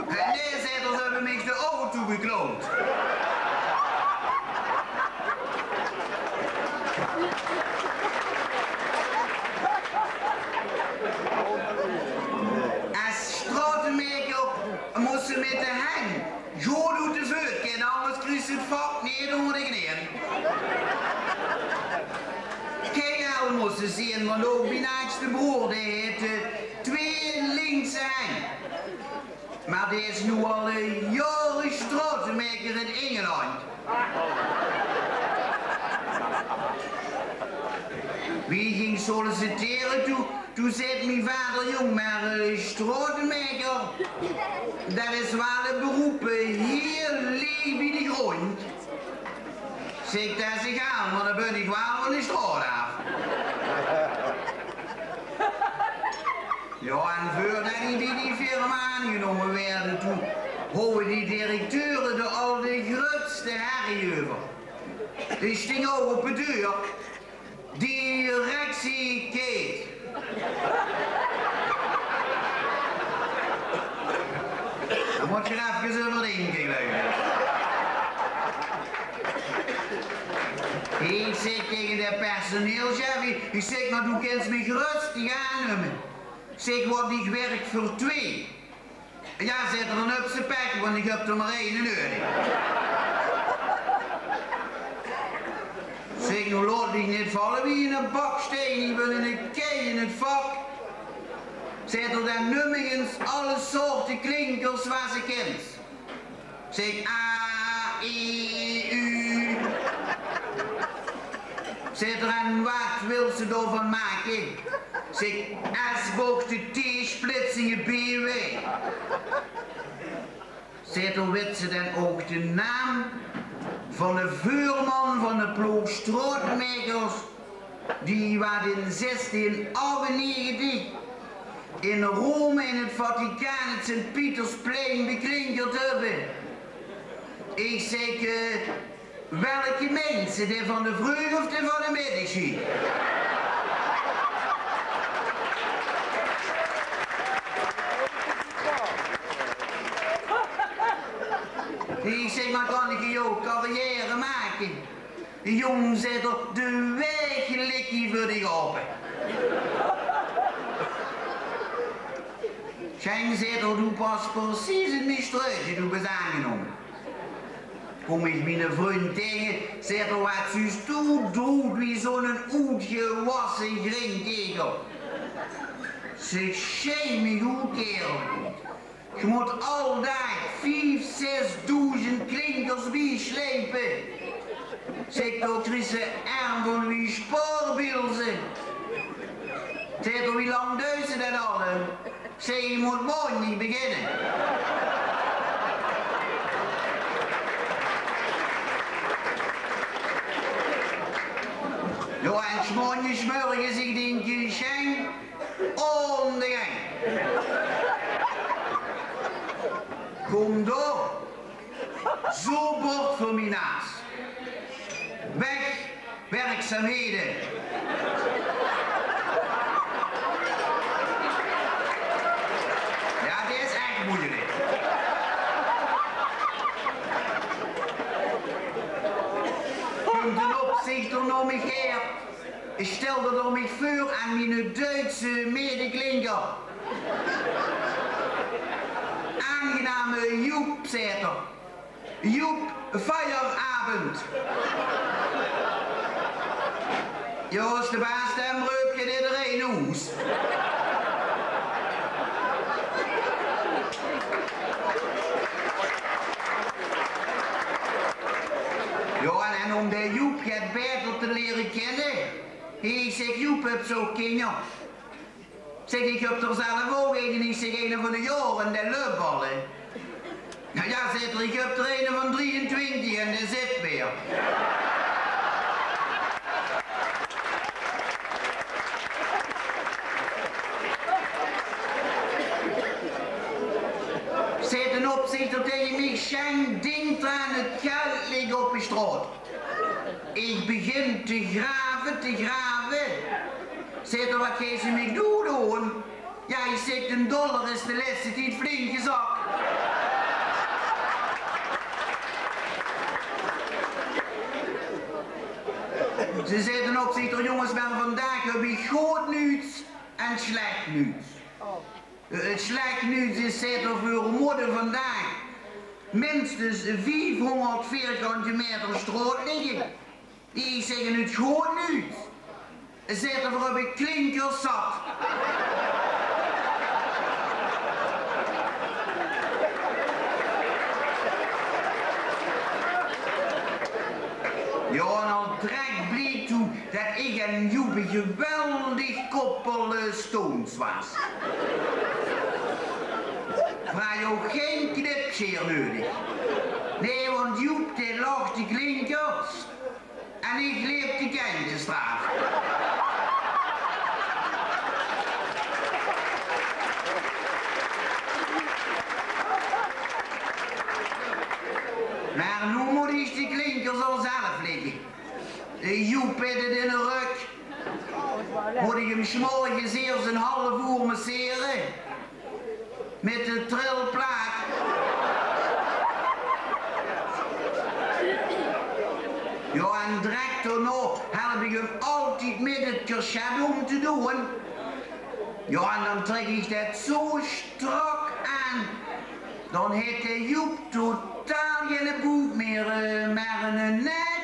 "Nae," zaet 'r, "ze höbbe mich de auto geklaud." Es straotemeiker mós se mit de heng good oet de veut kinne, angers kriegs se 't vak neet ónger de kneeën. Gein hel mós se zeen, want ouch mien aajste broor, dae haet, eh, twee linkse heng. Mer dae is noe al, eh, jaore straotemeiker in Ingeland. Wie ich ging sollicitere, toe, toe zaet mien vader: "Jóng, mer, eh, straotemeiker, det is waal ein beroep, eh, hiel leeg bie de grond." Zèk: "Det is egaal, mer dan bön ich waal van de straot aaf." Jao, en veurdet ich bie die firma aangenómme waerde, toe houwe die directeure d'r al de grötste herrie euver. Die stinge ouch op de deur: "Directie Keet." Dan mót geer efkes euver dinke, geluif ich. Ich zèk taenge de personeelschef, ich zèk: "Mer doe kins mich gerös gaon numme." Zèk: "Want ich wirk veur twee." Jao, zaet 'r, dan höbs se pech, want ich höb d'r mer eine nudig. Zèk, noe laot mich neet valle wie eine bakstein, ich bön eine kei in 't vak. Zaet 'r, dan num mich ins alle soorte klinkers waat se kins. Zèk, A, I, U. Zaet 'r, en waat wils se daovan make? Zèk, S-bochte, T-splitsinge, B W. Zaet 'r, wits se dan ouch de naam van de veurman van de ploog straotmaekers, die waat in zestien achtennegentig in Rome in 't Vaticaan 't Sint-Pietersplein beklinkerd höbbe? Ich zèk, eh, welke meins se, dae van de vreug of dae van de middig? Ich zèk, mer kan ich hie ouch carrière make? Jóng, zaet 'r, de waeg ligk hie veur dich aope. Sjeng, zaet 'r, doe pas precies in mien struutje, doe bös aangenomme. Kóm ich miene vrundj taenge, zaet 'r, waat zuus doe doed wie zoe'ne oetgewasse grinkegel. Zèk, sjei mich oet, kaerel. Ge mót al daag vief, zesdoezend klinkers biesjleipe. Zèk, dao kriegs se erm van wie spaorbilze. Zaet 'r, wie lang duis se det al? Zèk, ich mót maondig beginne. Jao, en 's maondigs mörges, ich dink, Sjeng, aon de gaank. Kóm dao. Zoe'n bord veur mien naas. Weg, werkzaamheden. Jao, det is ech meujelik. Kump d'n opzichter nao mich haer. Sjtèlde d'r mich veur aan miene Duitse medeklinker. Aangename Joep, zaet 'r. Joep, Feierabend. Jao, es de baas det röp, geit ederein nao hoes. Jao, en, en óm dae Joep get baeter te liere kinne, ich zèk: Joep, höbs se ouch kinjer? Zèk, ich höb d'r zelf ouch eine, ich zèk, eine van de Joren, dae löp al, hè. Noe jao, zaet 'r, ich höb d'r eine van drieëntwintig en dae zit weer. Zaet d'n opzichter taenge mich: Sjeng, dink d'raan, 't geld ligk op de sjtraot. Ich begin te grave, te grave. Zaet 'r: Waat geis se mich noe doon? Jao, ich zèk, d'n dollar is de lèste tied flink gezak. Zaet d'n opzichter: Jónges, mer vandaag höb ich good nuuts en sjlech nuuts. 't Sjlech nuuts is, zaet 'r, veer mótte vandaag minstens viefhóngerd vierkantje maeter sjtraot lègke. Ich zèk: en 't good nuuts, zaet 'r, veer höbbe klinkers zat. Jao, en al drek bleek toe det ich en Joep ein geweldig koppel, eh, stones waas. Veer hawwe ouch gein knipsjeer neudig. Nae, want Joep, dae lag de klinkers en ich leep de kentjes d'raaf. Mer noe mót ich de klinkers al zelf lègke. Eh, Joep haet 't in de rök. Mót ich 'm 's morges eers ein half oer massere mit de trilplaat. Jao, en drek daonao help ich 'm altied mit 't kerset óm te doon. Jao, en dan trèk ich det zo sjtrak aan Dan haet de Joep totaal geine boek mier, eh, mer eine nek.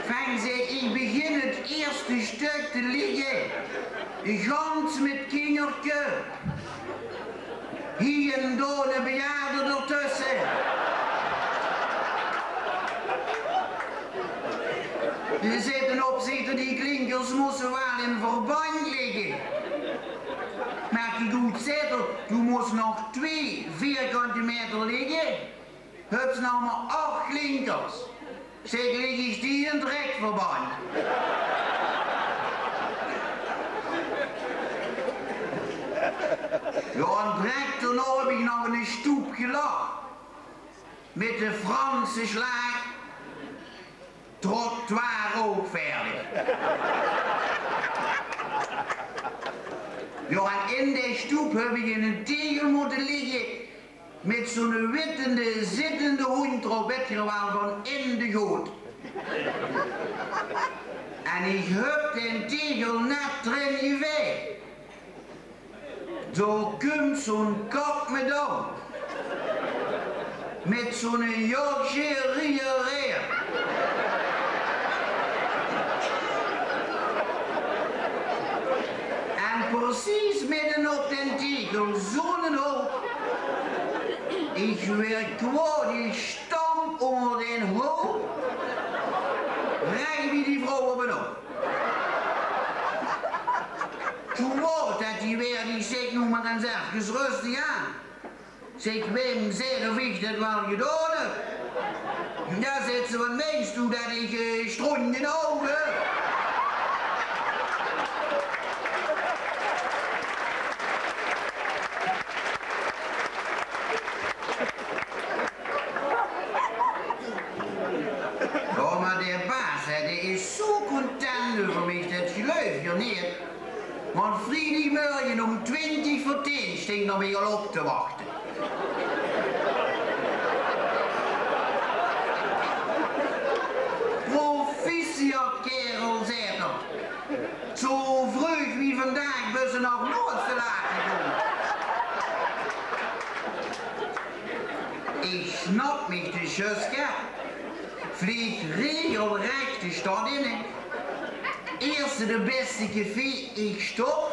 Fijn, zèk, ich begin 't ierste stök te ligke. Gans mit kingerke. Hie en dao eine bejaarde d'rtösse. D'r zit eine opzieter, die klinkers mósse waal in verbandj ligke. Mer kiek good, zaet 'r, doe mós nog twee vierkante maeter ligke. Höbs nog mer ach klinkers. Zèk, lik ich die in 't rekverbandj. Jao, en drek daonao höb ich nog eine stoep gelag. Mit de Franse slaag: trottoir ouch vaerdig. Jao, en in de stoep höb ich eine tegel mótte ligke. Mit zoe'ne witte zittende hoendj d'rop, wèt geer waal, van in de goot. En ich höb dae tegel net d'rin gevaegd. Dao kump zoe'n kat mit aan. Mit zoe'ne Yorkshire Retriever. En precies midden op dae tegel, zoe'n hoop. Ich waer kwaod, ich stamp ónger dae hoop. Rech bie die vrouw op en op. Toen waor det die waer, die zag: "Noe mer ins efkes rustig aan." Zèk: "Wae zaet of ich det waal gedaon höb?" "Jao," zaet ze, "waat meins doe, det ich, eh, strónj in ouge?" Jao, mer de baas, hè, dae is zoe content euver mich, det geluif geer neet. Want vriedigemörge óm twintig veur tieën sting 'r mich al op te wachte. "Proficiat, kaerel," zaet 'r. "Zoe vreug wie vandaag bös se nog noeats te laat gekómme." Ich snap mich de sjöska. Vleeg regelrech de stad in, hè. Ierste de bèste café, ich stop.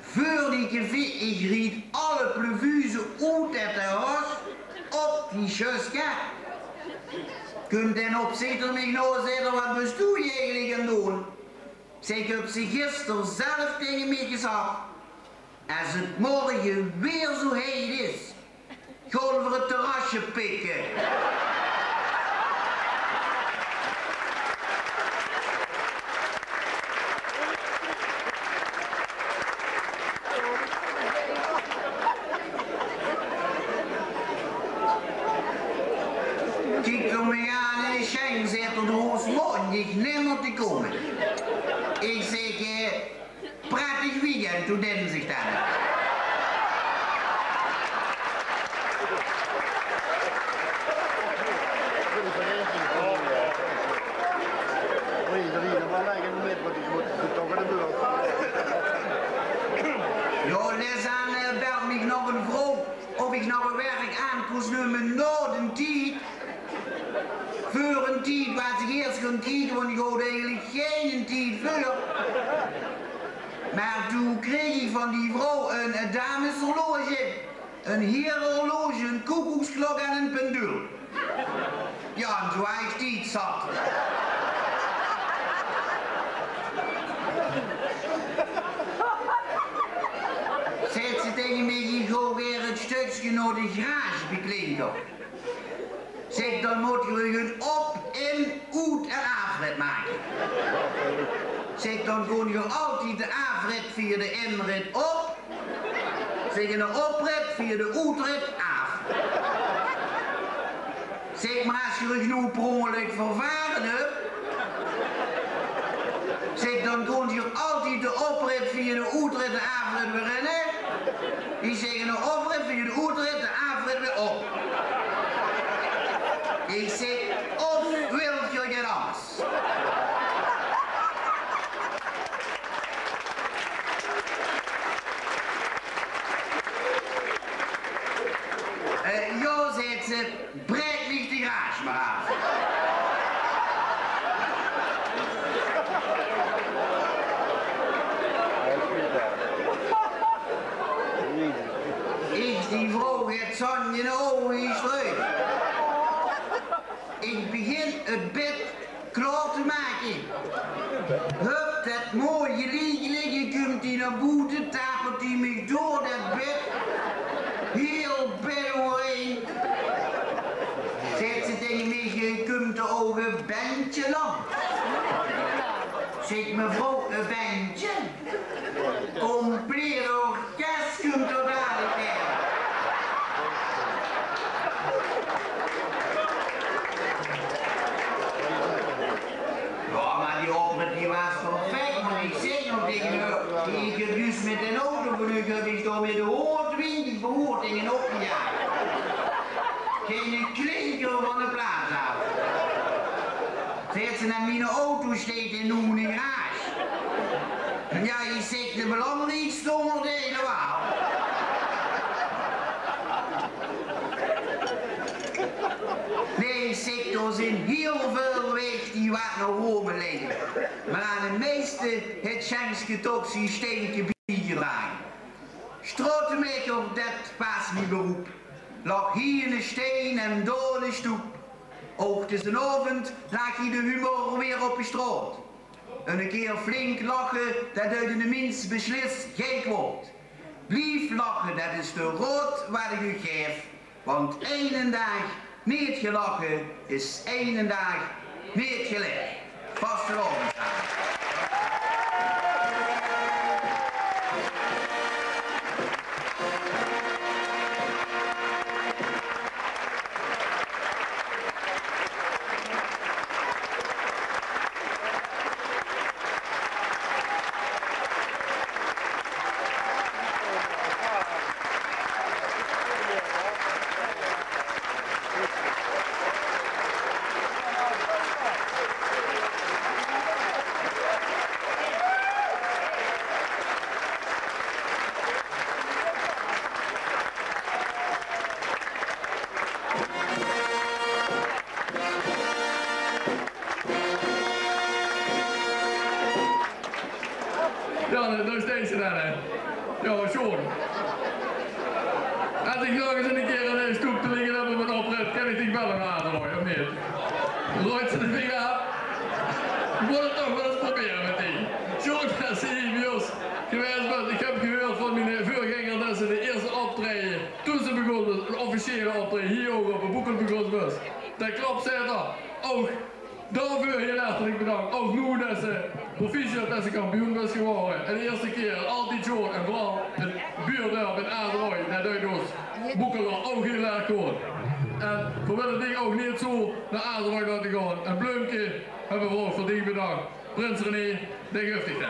Veur die café, ich ried alle plevuze oet 't terras op die sjöska. Kump dae opzieter mich nao, zaet 'r: "Waat bös doe eigelik aan 't doon?" Zèk: "Höbs se gister zelf taenge mich gezag: es 't morge weer zoe heit is, gaon v'r 't terrasje pikke." Kiek 'r mich aan en: "Sjeng," zaet 'r, "doe hoofs maondig nimmer te kómme." Ich zèk, eh: "Prettig weekend, tot dinsdig dan." Jao, lèts aan, eh, belt mich nog ein vrouw of ich nog ein werk aan kós numme nao den tied. Veur den tied waas ich ieërs gaon kieke, want ich haw eigelik geinen tied veur. Mer toen kreeg ich van die vrouw ein, ein dameshorloge, ein hierenhorloge, ein koekoeksklok en ein pendule. Jao, en toen waas ich tied zat. Zaet ze taenge mich: "Ich gaon weer 't stökske nao de garage beklinke." Zèk: "Dan mót geer ein op-, in-, oet- en aafrit make." Zèk: "Dan gaon geer altied de aafrit via de inrit op." Zèk: "En de oprit via de oetrit aaf." Zèk: "Mer es geer uch noe per óngelök vervare höb," zèk, "dan gaon geer altied de oprit via de oetrit, de aafrit weer in, hè." Ich zèk: "En de oprit via de oetrit, de aafrit weer op." Ich zèk: "Of wilt geer get angers?" "Eh, jao," zaet ze, "braek mich de garage mer aaf." Ich die vrouw get zand in de ouge gestreuke. Ich begin 't bed klaor te make. Hup, det mooie liek ligke, kump die nao boete, tapert die mich door det bed. Hiel bed euverein. Zaet ze taenge mich: "Kump d'r ouch e bendje langs?" Zèk: "Mevrouw, e bendje? Compleet orkes kump d'r dalik bie." Jao, mer die oprit, die waas perfek, want ich zèk nog taenge häör: "Ich höb zjus mit d'n auto van uch, höb ich dao mit de hoondtwintig behoort taenge opgejaag. Geine klinker van de plaat aaf." Zaet ze: "En miene auto steit noe in de garage." Jao, ich zèk, de belangriekste óngerdeile waal. Nae, ich zèk, d'r zeen hiel väöl waeg die waat nao Rome leie. Mer aan de meiste haet Sjengske toch zien steintje biegedrage. Straotemekker, det waas mien beroep. Laog hie 'ne stein en dao 'ne stoep. Ouch tessenaovend laag hie de humor weer op de straot. Eine kier flink lache, det duit eine mins beslis gei kwaod. Blief lache, det is de raod waat ich uch gaef. Want eine daag neet gelache is eine daag neet gelaef. Vastelaovend same. Jao, det, det is deze dan, hè. Jao, sjoon. Es ich nog ins eine kier in de stoep te ligke höb op 'n oprit, kin ich dich belle, Adelroy, of neet? Roeits se de vinger aaf? Ich mót 't toch waal ins probere mit dich. Sjoon, det se hie bie ós gewaes bös. Ich höb gehuurd van miene veurgenger det se 't ieërste optraeje, toen se begós bös, 't officiële optraeje, hie ouch op de Boekel begós bös. Det klop, zaet 'r. Ouch daoveur hiel hartelik bedank. Ouch noe det se proficiat, det se kampioen bös gewore. En de ieërste kier, altied sjoon. En veural 't buurdörp in Aderoj, det duit ós Boekeler ouch hiel erg good. En veer wille dich ouch neet zo nao Aderoj laote gaon. Ein bleumke höbbe veer ouch veur dich bedach. Prins René, dae guf dich det.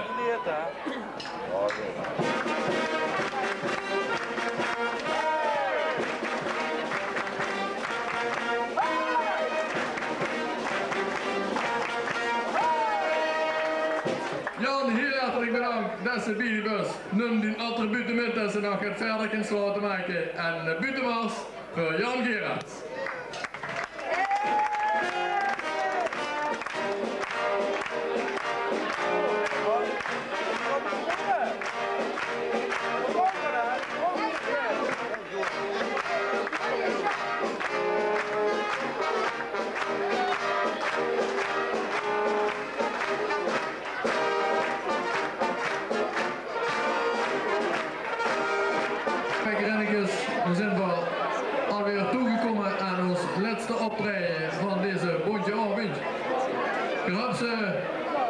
Jan, hiel hartelik bedank det se bie bös. Num dien attribute mit, det se nog get verder kins laote make. En, eh, buuttemars veur Jan Geraerts. Veer zeen alweer toegekómme aan ós lètste optraeje van deze bóntje aovendj. Geer höb ze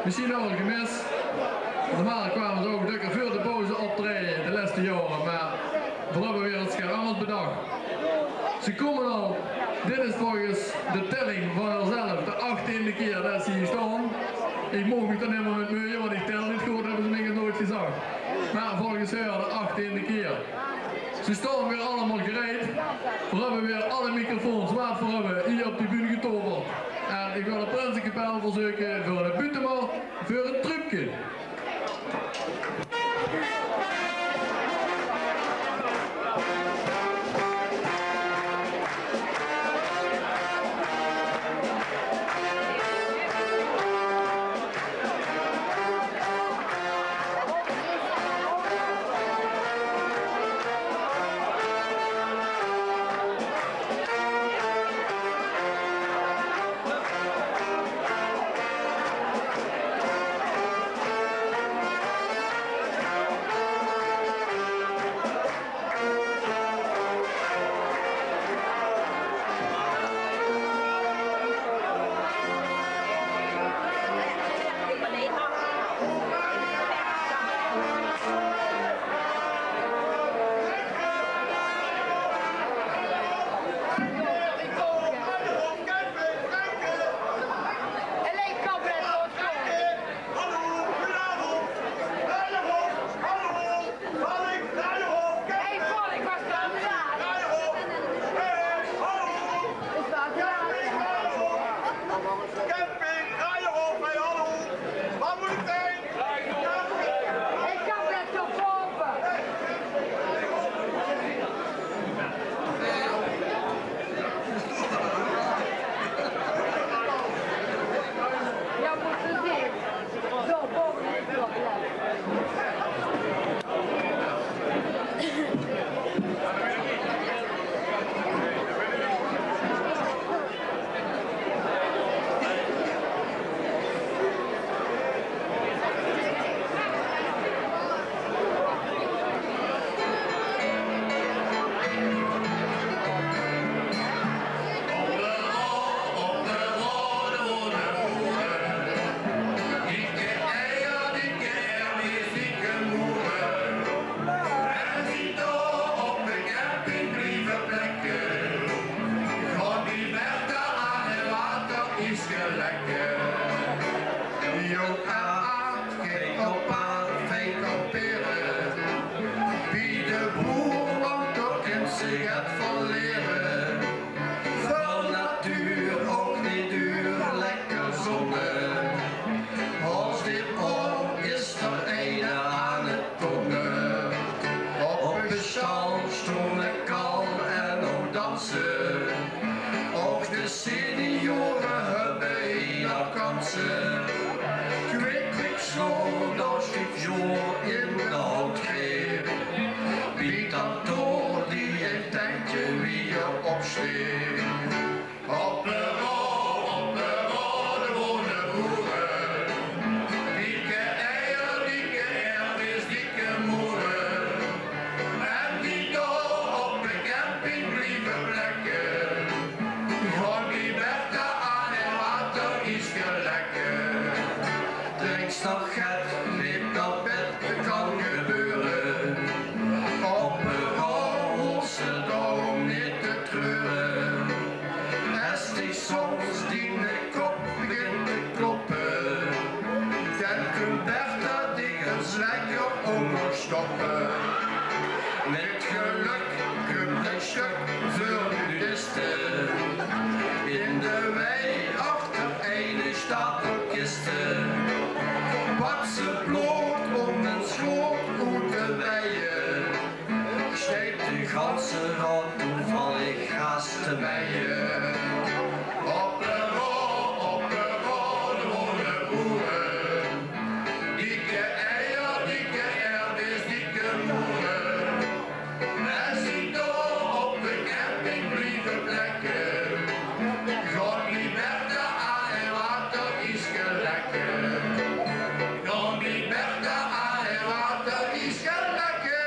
mesjien al gemis. Normaal kwame ze ouch dökker veur de pauze optraeje de lètste jaore, mer veer höbbe weer ins get angers bedach. Ze kómme al, dit is volges de telling van häörzelf de achttiende kier det ze hie staon. Ich maag mich d'r neet mier mit meuje, want ich tel neet good, höbbe ze mich nog noeats gezag. Mer volges häör de achttiende kier. Ze staon weer allemaol gereid. Veer höbbe weer alle microfoons waat veer höbbe hie op de bühne getoverd. En ich wil de prinsekapel verzeuke veur de buutemaol veur 't truupke. En die dao op de camping blieve plekke. Gaon bie Bertha aan 't water is gelekke. Jóng en aad, geit op paad, fijn kampere. Bie de boer, want dao kins se get van liere. Väöl natuur, ouch neet duur, lekker zónne. Haos dit oor is d'r eine aan 't tonge. Op de sjtal sjtónge Kal en ouch Danse. Ouch de seniore höbbe hie nog kanse. Kwik, kwik, sjoon, dao sjtief Jo in de houtgreep. Bie Tantoor die e tentje wie d'r op sjteet. Hoppero, hoppero, de wone boere. Dikke eier, dikke erwes, dikke moere. En die dao op de camping blieve plekke. Gaon bie Bertha aan 't water is gelekke. Drinks nog get, glips nao bed, 't kan gebeure. Hoppero, hoofs se daorom neet te treure. Es dich soms diene kop begint te kloppe, dan kump Bertha dich ins lekker óngerstoppe. Mit gelök kump e sjtök veur de nudiste. In de wei achter eine stapel kiste. Pak ze bloot óm de sjoot oet de weie. Sjteit de ganse raod toevallig haos te meie. Hoppero, hoppero, de wone boere. Dikke eier, dikke erwes, dikke moere. Es die dao op de camping blieve plekke. Gaon bie Bertha aan 't water is gelekke. Gaon bie Bertha aan 't water is gelekke.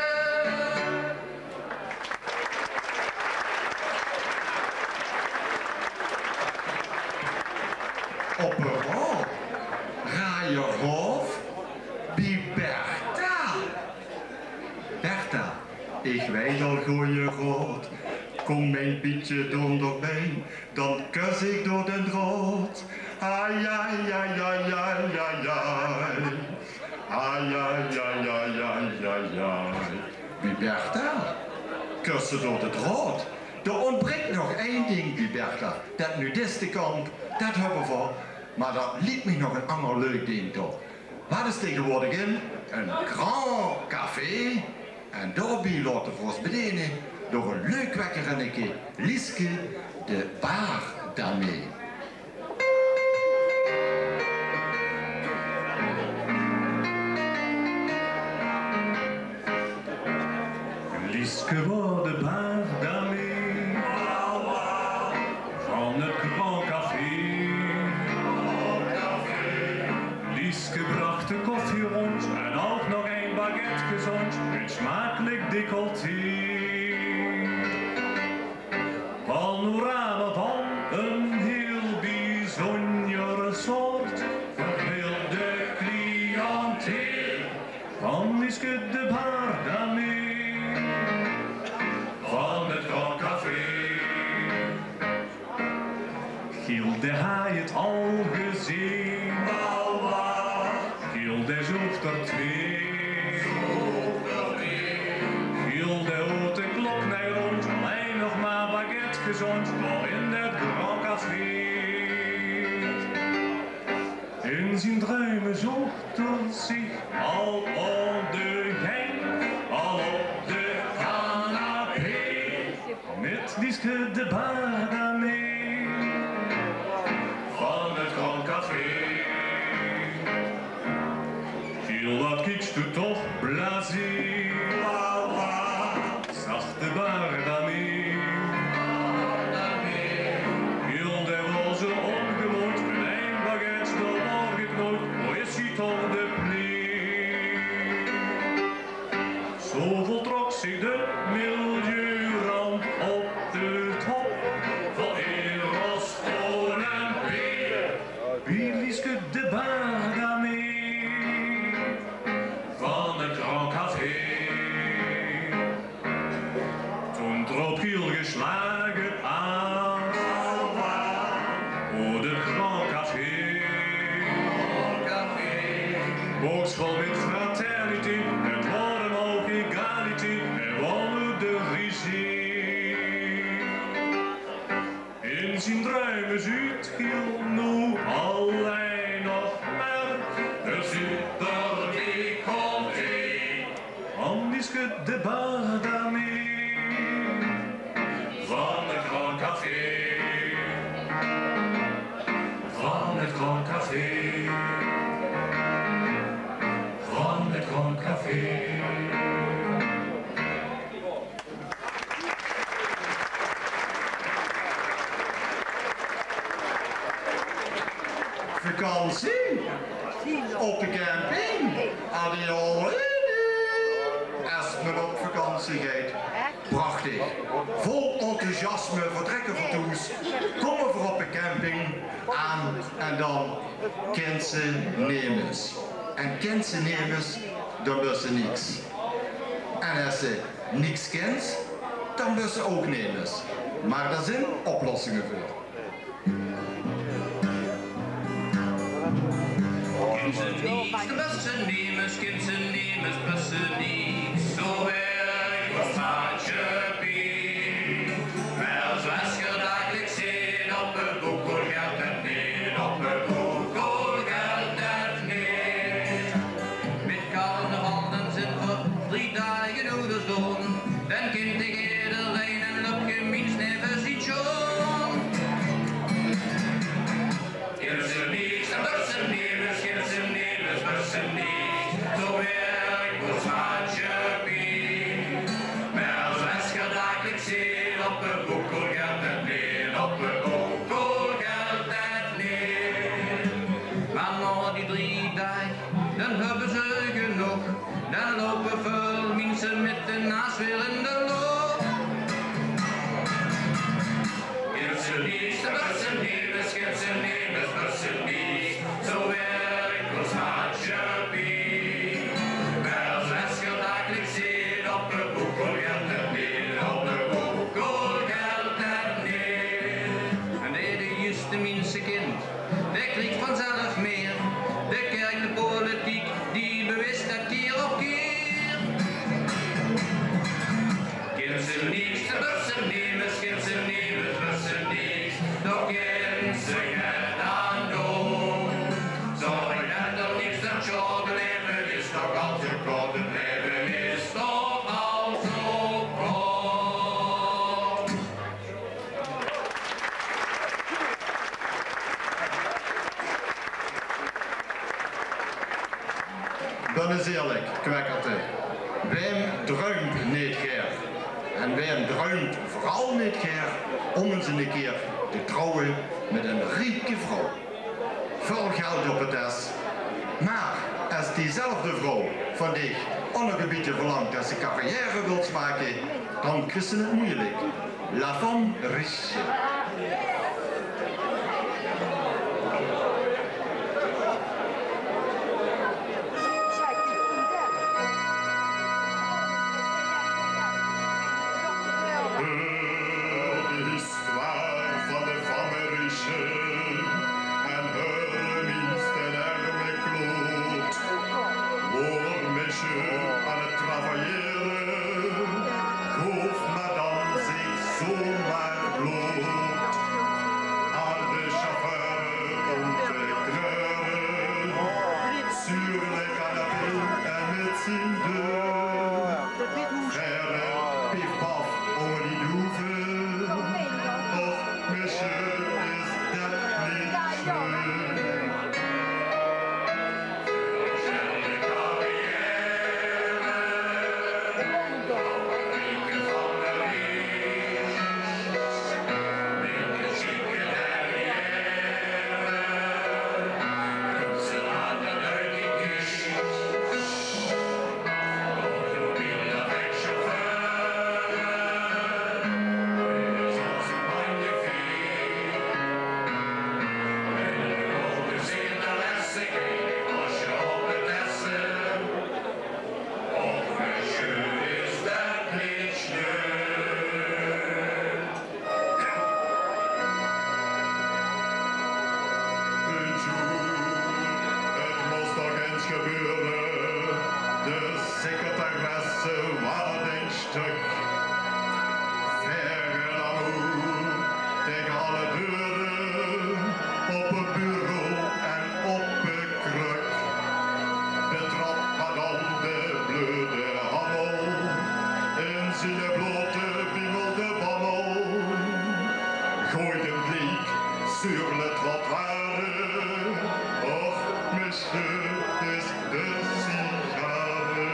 Op de raod, Rajer Hoof, bie Bertha. Bertha, ich weit al goje raod. Kóm mien bietje donderbie, dan kus ich door den draod. Ai, ai, ai, ai, ai, ai, ai. Ai, ai, ai, ai, ai, ai, ai. Bie Bertha. Tösse door de draod. D'r óntbrik nog ein dink bie Bertha. Det nudistekamp, det höbbe v'r. Mer dao liek mich nog ein anger leuk dink toe. Waat is taengewoordig in? Ein grand café. En daobie laote v'r ós bedene door ein leuk wekkerinneke, Lieske de Baardame. Lieske waor de baardame van het Grand Café. Lieske brach de koffie rónd en ouch nog ein baguette gezónd, mit smakelik decolleté. Panorama van ein hiel biezónjer soort, veur hiel de cliënteel van Lieske de baardame van het Grand Café. Gilde haaj het al gezeen. Gilde zoog d'r twee. Gilde hoort de klok neet rónd, allein nog mer baguette gezónd, dao in det Grand Café. In zien druime zoog d'r zich al op de gang, al op de canapé. Mit Lieske de baardame van het Grand Café. Gilde, waat kieks doe toch blasé, zag de baardame. Gilde waor zoe óngemoeid, mit ein baguette door geknoeid, wo is zie toch de plie? Zo voltrok zich de milieuramp op de top van Eros Onempe. Bie Lieske de baardame van het Grand Café. Toen troop Giel geslage aan, o, de Grand Café. Boksvol mit fraternité, het waor ouch égalité, hae waor noe de regie. In zien druime zuut Giel noe allein nog mer de super decolleté. Van Lieske de baardame van het Grand Café. Van het Grand Café. Van het Grand Café. Vakantie? Op de camping? Adieu. Es me op vakantie geit. Prachtig. Vol enthousiasme vertrèkke v'r thoes. Kómme v'r op de camping aan en dan kins se nemes. En kins se nemes, dan bös se niks. En es se niks kins, dan bös se ouch nemes. Mer dao zeen oplossinge veur. Kins se niks, dan bös se nemes, kins se nemes, bös se niks. Zo wirk ós maatsjappie. Mer zoewie geer dagelik zeet, op de boekel gelt det neet, op de boekel gelt det neet. Mit carnaval dan zeen v'r drie daag oeters doon. Dan kint ederein ein löpke mins neve zich doon. Kins se niks, dan bös se nemes, kins se nemes, bös se niks. Zo wirk ós maatsjappie. Mer zoewie geer dagelik zeet, op de boekel gelt det neet, op de boekel gelt det neet. Mer nao die drie daag, dan höbbe ze genóg. Dan loupe väöl minse mit de naas weer in de loch. Kins se niks, dan bös se nemes, kins se nemes, bös se niks. Zo wirk ós maatsjappie. Mer zoewie geer dagelik zeet, op de boekel gelt det neet, op de boekel gelt det neet. En de juuste minse kint, dae krieg vanzelf mieë. De kèrk, de politiek, die bewis det kier op kier. Kins se niks, druimp neet gaer. En wae druimp veural neet gaer óm ins eine kier te trouwe mit ein rieke vrouw. Väöl geld op de tes. Mer es diezelfde vrouw van dich ouch nog ein bietje verlangt es se carrière wils make, dan kriegs se 't meujelik. La femme riche. Heur de histoire van de femme riche en heur de minste erg óm de kloot. Waor monsieur aan 't travaillere, goof madame zich zomaar bloot. Aan de chauffeur óm te kneure, zuur de canapé en mit zien deur. Verder pief paf ónger die doeve. Och, monsieur, is det neet sjleum? Tjoe, 't mós toch ins gebeure. De secretaresse waas ein stök. Verre lamoe taenge alle deure, op 't bureau en op 't krök. Betrap madame de bleude hammel, in ziene blote biemel de bammel. Goeit 'm gliek sur le trottoir, och, monsieur, is de sigare.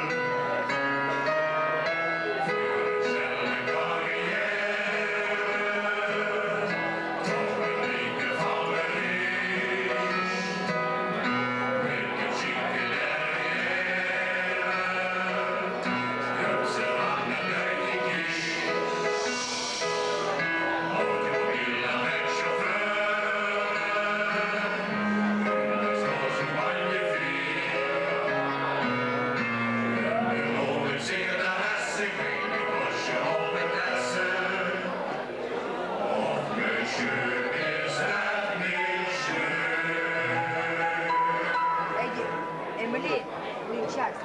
Emily, Richard.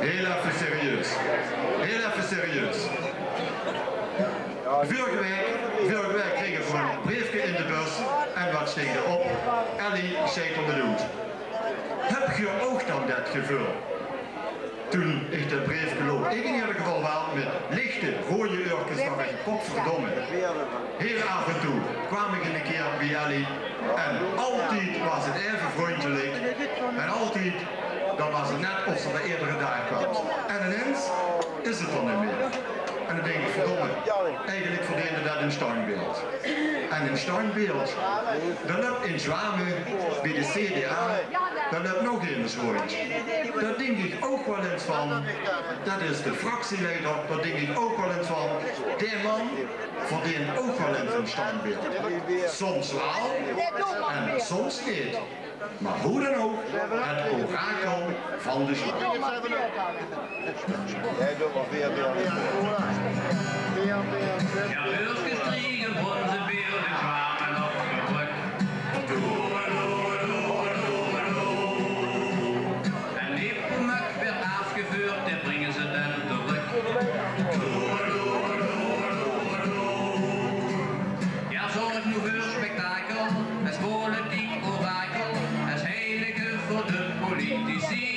Hiel effe serieus. Hiel effe serieus. Vörige waek, vörige waek kreeg ich ein breefke in de bus en waat stóng d'r op? Ellie sjeit ónger de hood. Höb geer ouch dan det geveul? Toen ich det breefke loot, ich in eder geval waal, mit lichte roeje eurkes, dach ich: potverdomme. Hiel aaf en toe kwaam ich ein kier bie Ellie en altied waas 't effe vrundjelik en altied dan waas 't net of ze d'r eder daag kwaam. En inins is 't d'r neet mieë. En dan dink ich: verdomme, eigelik verdeende det ein sjtandbeeld. En ein sjtandbeeld, dao löp in Zjwame bie de C D A, dao löp nog emes róndj. Dao dink ich ouch waal ins van, det is de fractieleider, dao dink ich ouch waal ins van, dae man verdeent ouch waal ins ein sjtandbeeld. Soms waal en soms neet. Mer wie dan ouch, 't orakel van de Sjtad. Jao, beurskes kriege bónze beer, de Zjwame op de brök. En Nepomuk waert aafgeveurd, dae bringe ze dan trök. Jao, zörg noe veur spektakel, es politiek orakel, es heilige veur de politici.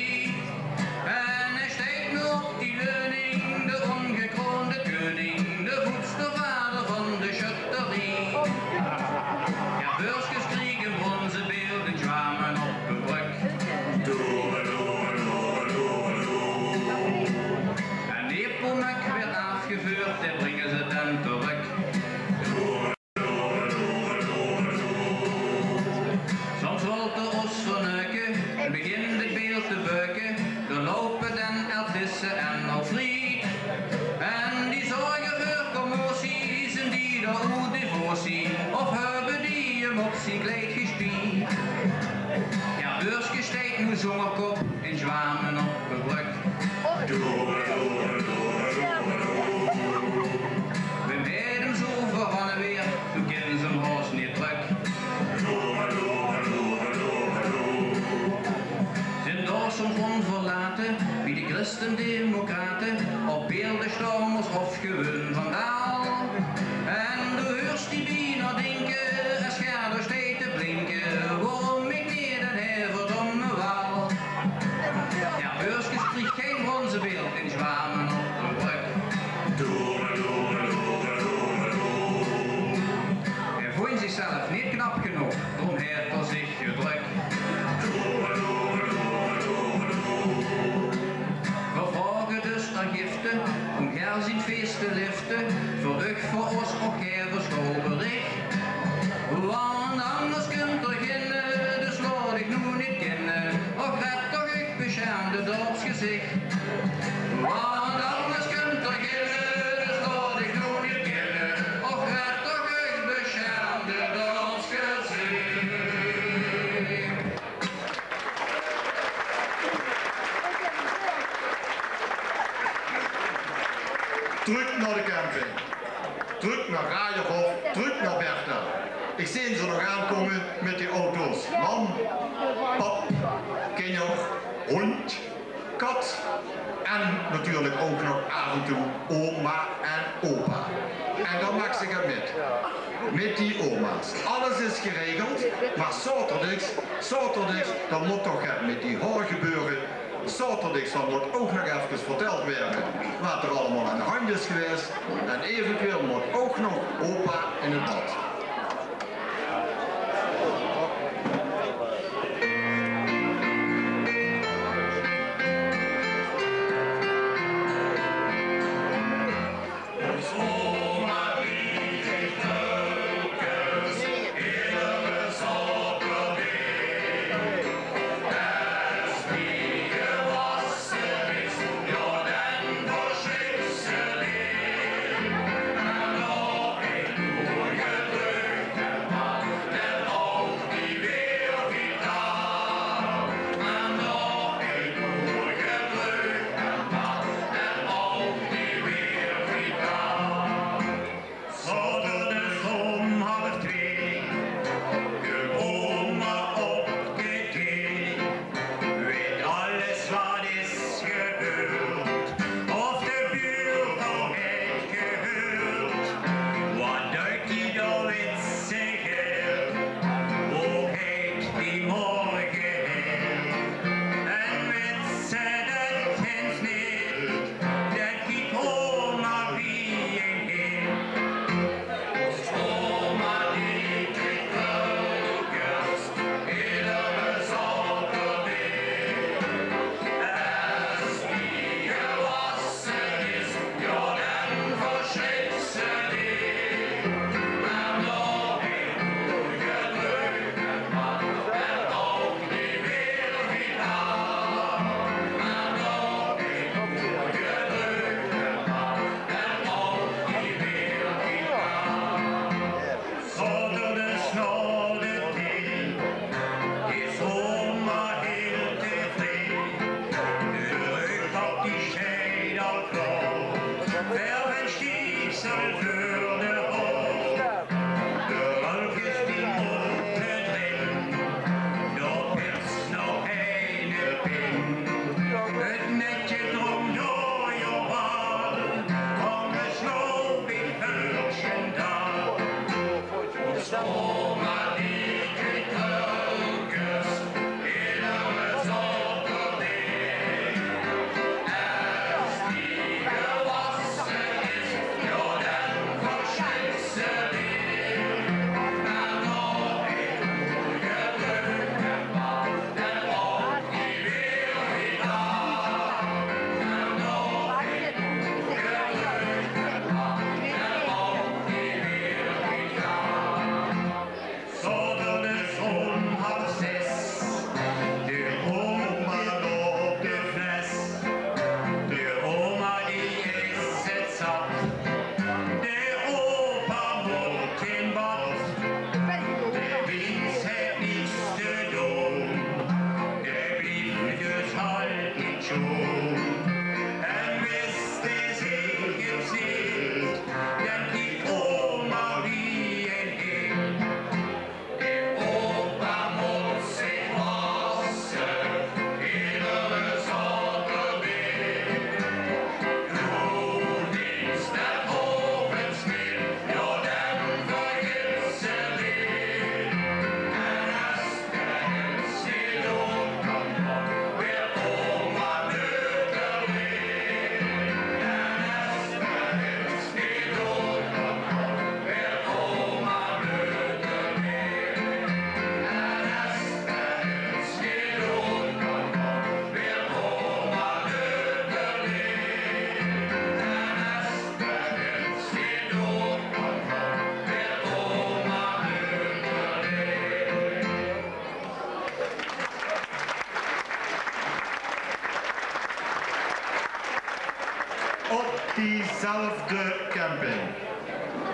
En hae steit noe op die leuning, de óngekroonde keuning, de voetstervader van de sjötterie. Kriege bronze beeld in Zjwame op de brök. En Nepomuk weurt aafgeveurd, dae bringe ze dan trök. Soms wilt 'r os verneuke en begint 't beeld te beuke. Dan loupe dan Eltisse en Elfried. En die zörge veur commotie, zeen die dao oet devotie? Of höbbe die 'm op zien kleid gespied? Jao, Beurske steit noe zónger kop in Zjwame op de brök. Wen 't 'm zoe verranne weurt, doe kins 'm haos neet trök. Zeen dao soms onverlate, wie de christendemocrate, op beelde stormers of gewoon vandaal. En doe huurs die bienao dinke, es Gerda steit te blinke: waorom ik neet en hae verdomme waal? Jao, Beurske krieg gein bronze beeld in Zjwame op de brök. Hae vónj zichzelf neet knap genóg, drom haet 'r zich gedrök. Veer vraoge dus vergifte óm Ger zien fees te lifte, veur uch, veur os, och Ger, veur sjoolberich. Want angers kump 'r ginne, dus laot uch noe neet kinne. Och, red toch uch besjermde dörpsgezich. Want angers kump 'r ginne, dus laot uch noe neet kinne. Och, red toch uch besjermde dörpsgezich. Trök nao de camping. Trök nao Rajerhof, trök nao Bertha. Ich zeen ze nog aankómme mit die auto's. Mam, pap, kinjer, hóndj, kat en natuurlik ouch nog aaf en toe oma en opa. En dan maak ze get mit. Mit die oma's. Alles is geregeld, mer zaoterdigs, zaoterdigs, dan mót toch get mit die haor gebeure. Zaoterdigs dan mót ouch nog efkes vertèld waere waat d'r allemaol aan de handj is gewaes. En eventueel mót ouch nog opa in 't bad. Elfde camping.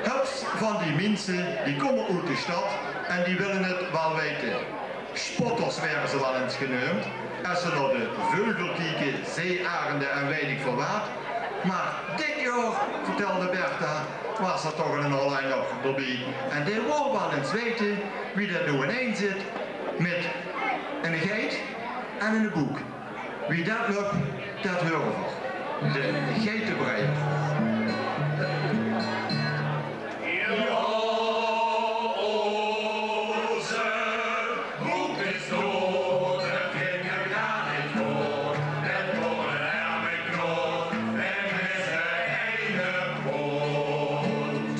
Hups van die minse, die kómme oet de stad en die wille 't waal weite. Spotters waere ze waal ins geneump, es ze nao de veugel kieke, zeearende en weit ich väöl waat. Mer dit jaor, vertèlde Bertha, waas d'r toch 'nen Hollander d'rbie. En dae wól waal ins weite wie det noe inein zit mit 'n geit en 'ne boek. Wie det löp, det heure v'r. De Geitebreier. Jao, ózze boek is doad, det ging gaar neet good. Det waor 'n erme knoot, dae miste eine poot.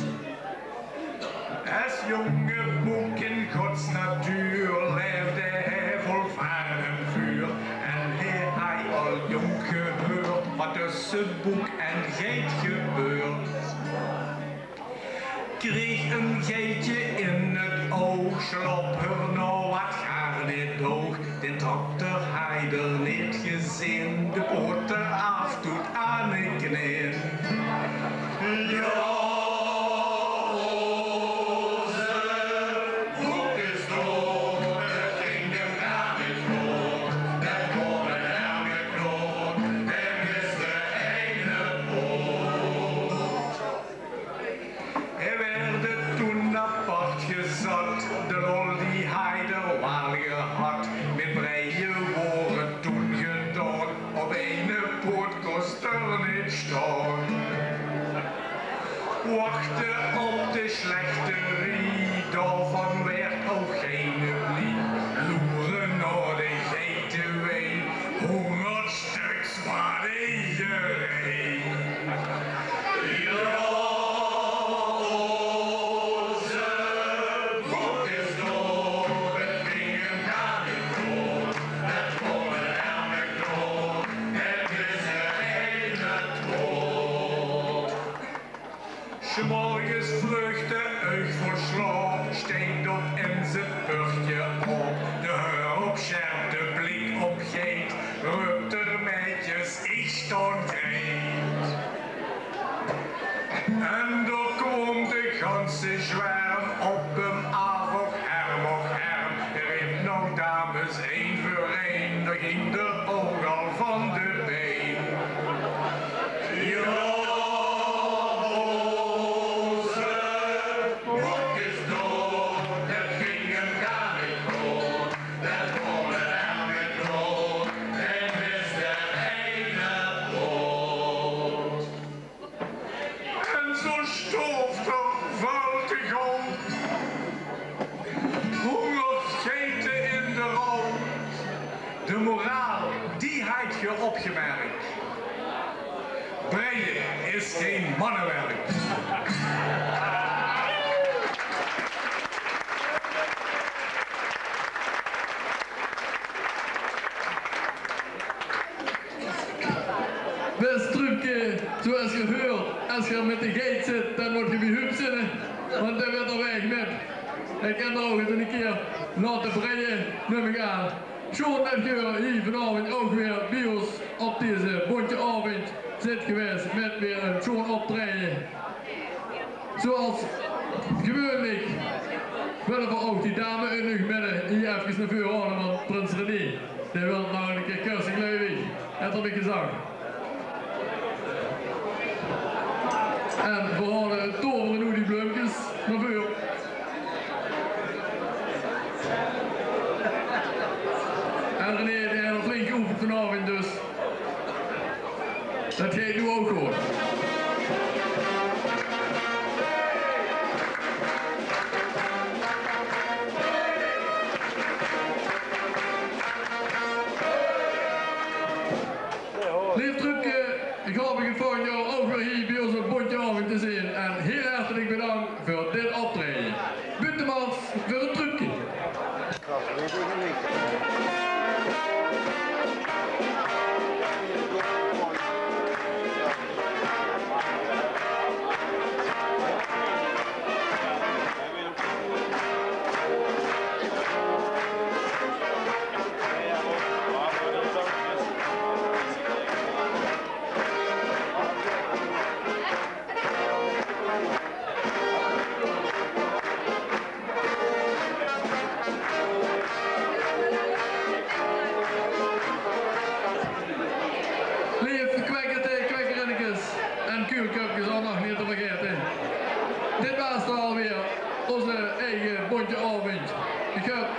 Es jónge boek in Gods natuur laefde hae vol vaart en vuur. En hae haaj al jónk gehuurd waat tösse boek en geit gebeurt. Kreeg 'n geitje in 't oug, sloop d'r nao waat gaar neet doog. Den trapte hae d'r neet gezeen, de poot d'r aaf toet aan de kneen. Jao, ózze boek is doad, det ging 'm gaar neet good. Det waor 'n erme knoot, dae miste eine poot. Hae waerde toen apart gezat, de lol die hae d'r waal gehad. Mit breie waor 't toen gedaon, op eine poot kós d'r neet staon. Wachte op de slechterie, daovan waert ouch geine blie. Loere nao de geitewei, hóngerd stök. Zwaar de jerei. Jao, ózze boek is doad, det ging 'm gaar neet good. Det waor 'n erme knoot, dae miste eine poot. 's Morges vreug, de eug vol slaop, steit op en zit purkje op. De heur op sjerp, de blik op geit, röp d'r: "Maedjes, ich staon grait." En dao kwaam de ganse zwerm op 'm aaf, och erm, och erm. Hae reep nog dames ein veur ein, dao ging d'r ouch al van de bein. Jao, ózze boek is doad, det ging 'm gaar neet good. Det waor 'n erme knoot, dae miste eine poot. En zoe storf d'r väöl te gauw. Hóngerd geite in de rouw. De moraal, die haet geer opgemerk. Breie is gein mannewerk. Bès Truupke, zoe es geer heurt, es geer mit de geit zit, dan mót geer bie Huub zinne, want dae wèt d'r waeg mit. Hae kin d'r ouch ins 'ne kier laote breie, num ich aan. Sjoon det geer hie vanaovend ouch weer bie ós op deze bóntje aovend zit gewaes mit weer ein sjoon optraeje. Zoeas gewuuenlik wille v'r ouch die dame oet Nuujmedde hie efkes nao veure haole, want prins René, dae wilt nog 'ne kier kusse, geluif ich, haet 'r mich gezag. En v'r haole 't tovere noe die bleumkes nao veure. En René, dae haet al flink geoefend vanaovend, dus det geit noe ouch good. Leef Truupke, ich haop uch 't volgend jaor ouch weer hie bie ós op bóntje aovend te zeen. En hiel hartelik bedank veur dit optraeje. Buuttemars veur 't Truupke.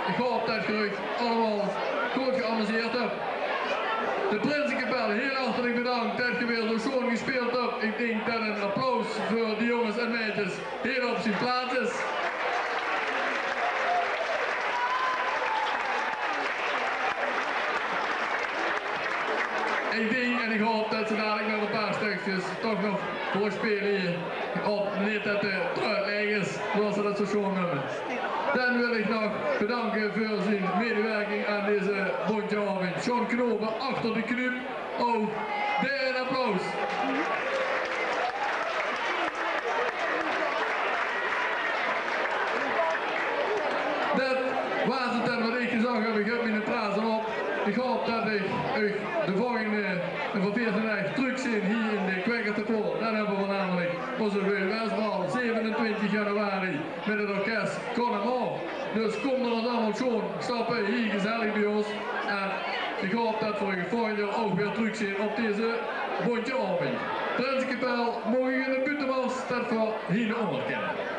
Ich haop det geer uch allemaol good geamuseerd höb. De prinsekapel, hiel hartelik bedank det geer weer zo sjoon gespeeld höb. Ich dink det ein applaus veur de jónges en maedjes hiel op zien plaats is. Ich dink en ich haop det ze dalik nog ein paar stökskes toch nog voorspele hie op, neet det de trui laeg is, zoals ze det zo sjoon neume. Dan wil ich nog bedanke veur zien medewerking aan deze bóntje aovendj. John Knopen achter de knöp. Ouch dae ein applaus. Det waas 't dan waat ich gezag höb. Ich höb miene praat op. Ich haop det ich uch de volgende, eh, van veertien daag trökzeen hie in de Kwekkertepoort. Dan höbbe v'r namelik ózze Weel Wesbal, zevenentwintig januari, mit 't orkes Connemara. Dus kóm d'r allemaol sjoon stappe, hie gezellig bie ós. En ich haop det v'r uch volgend jaor ouch weer trökzeen op deze bóntje aovendj. Prinsekapel, maag ich in de buuttemars det v'r hie óngerkenne.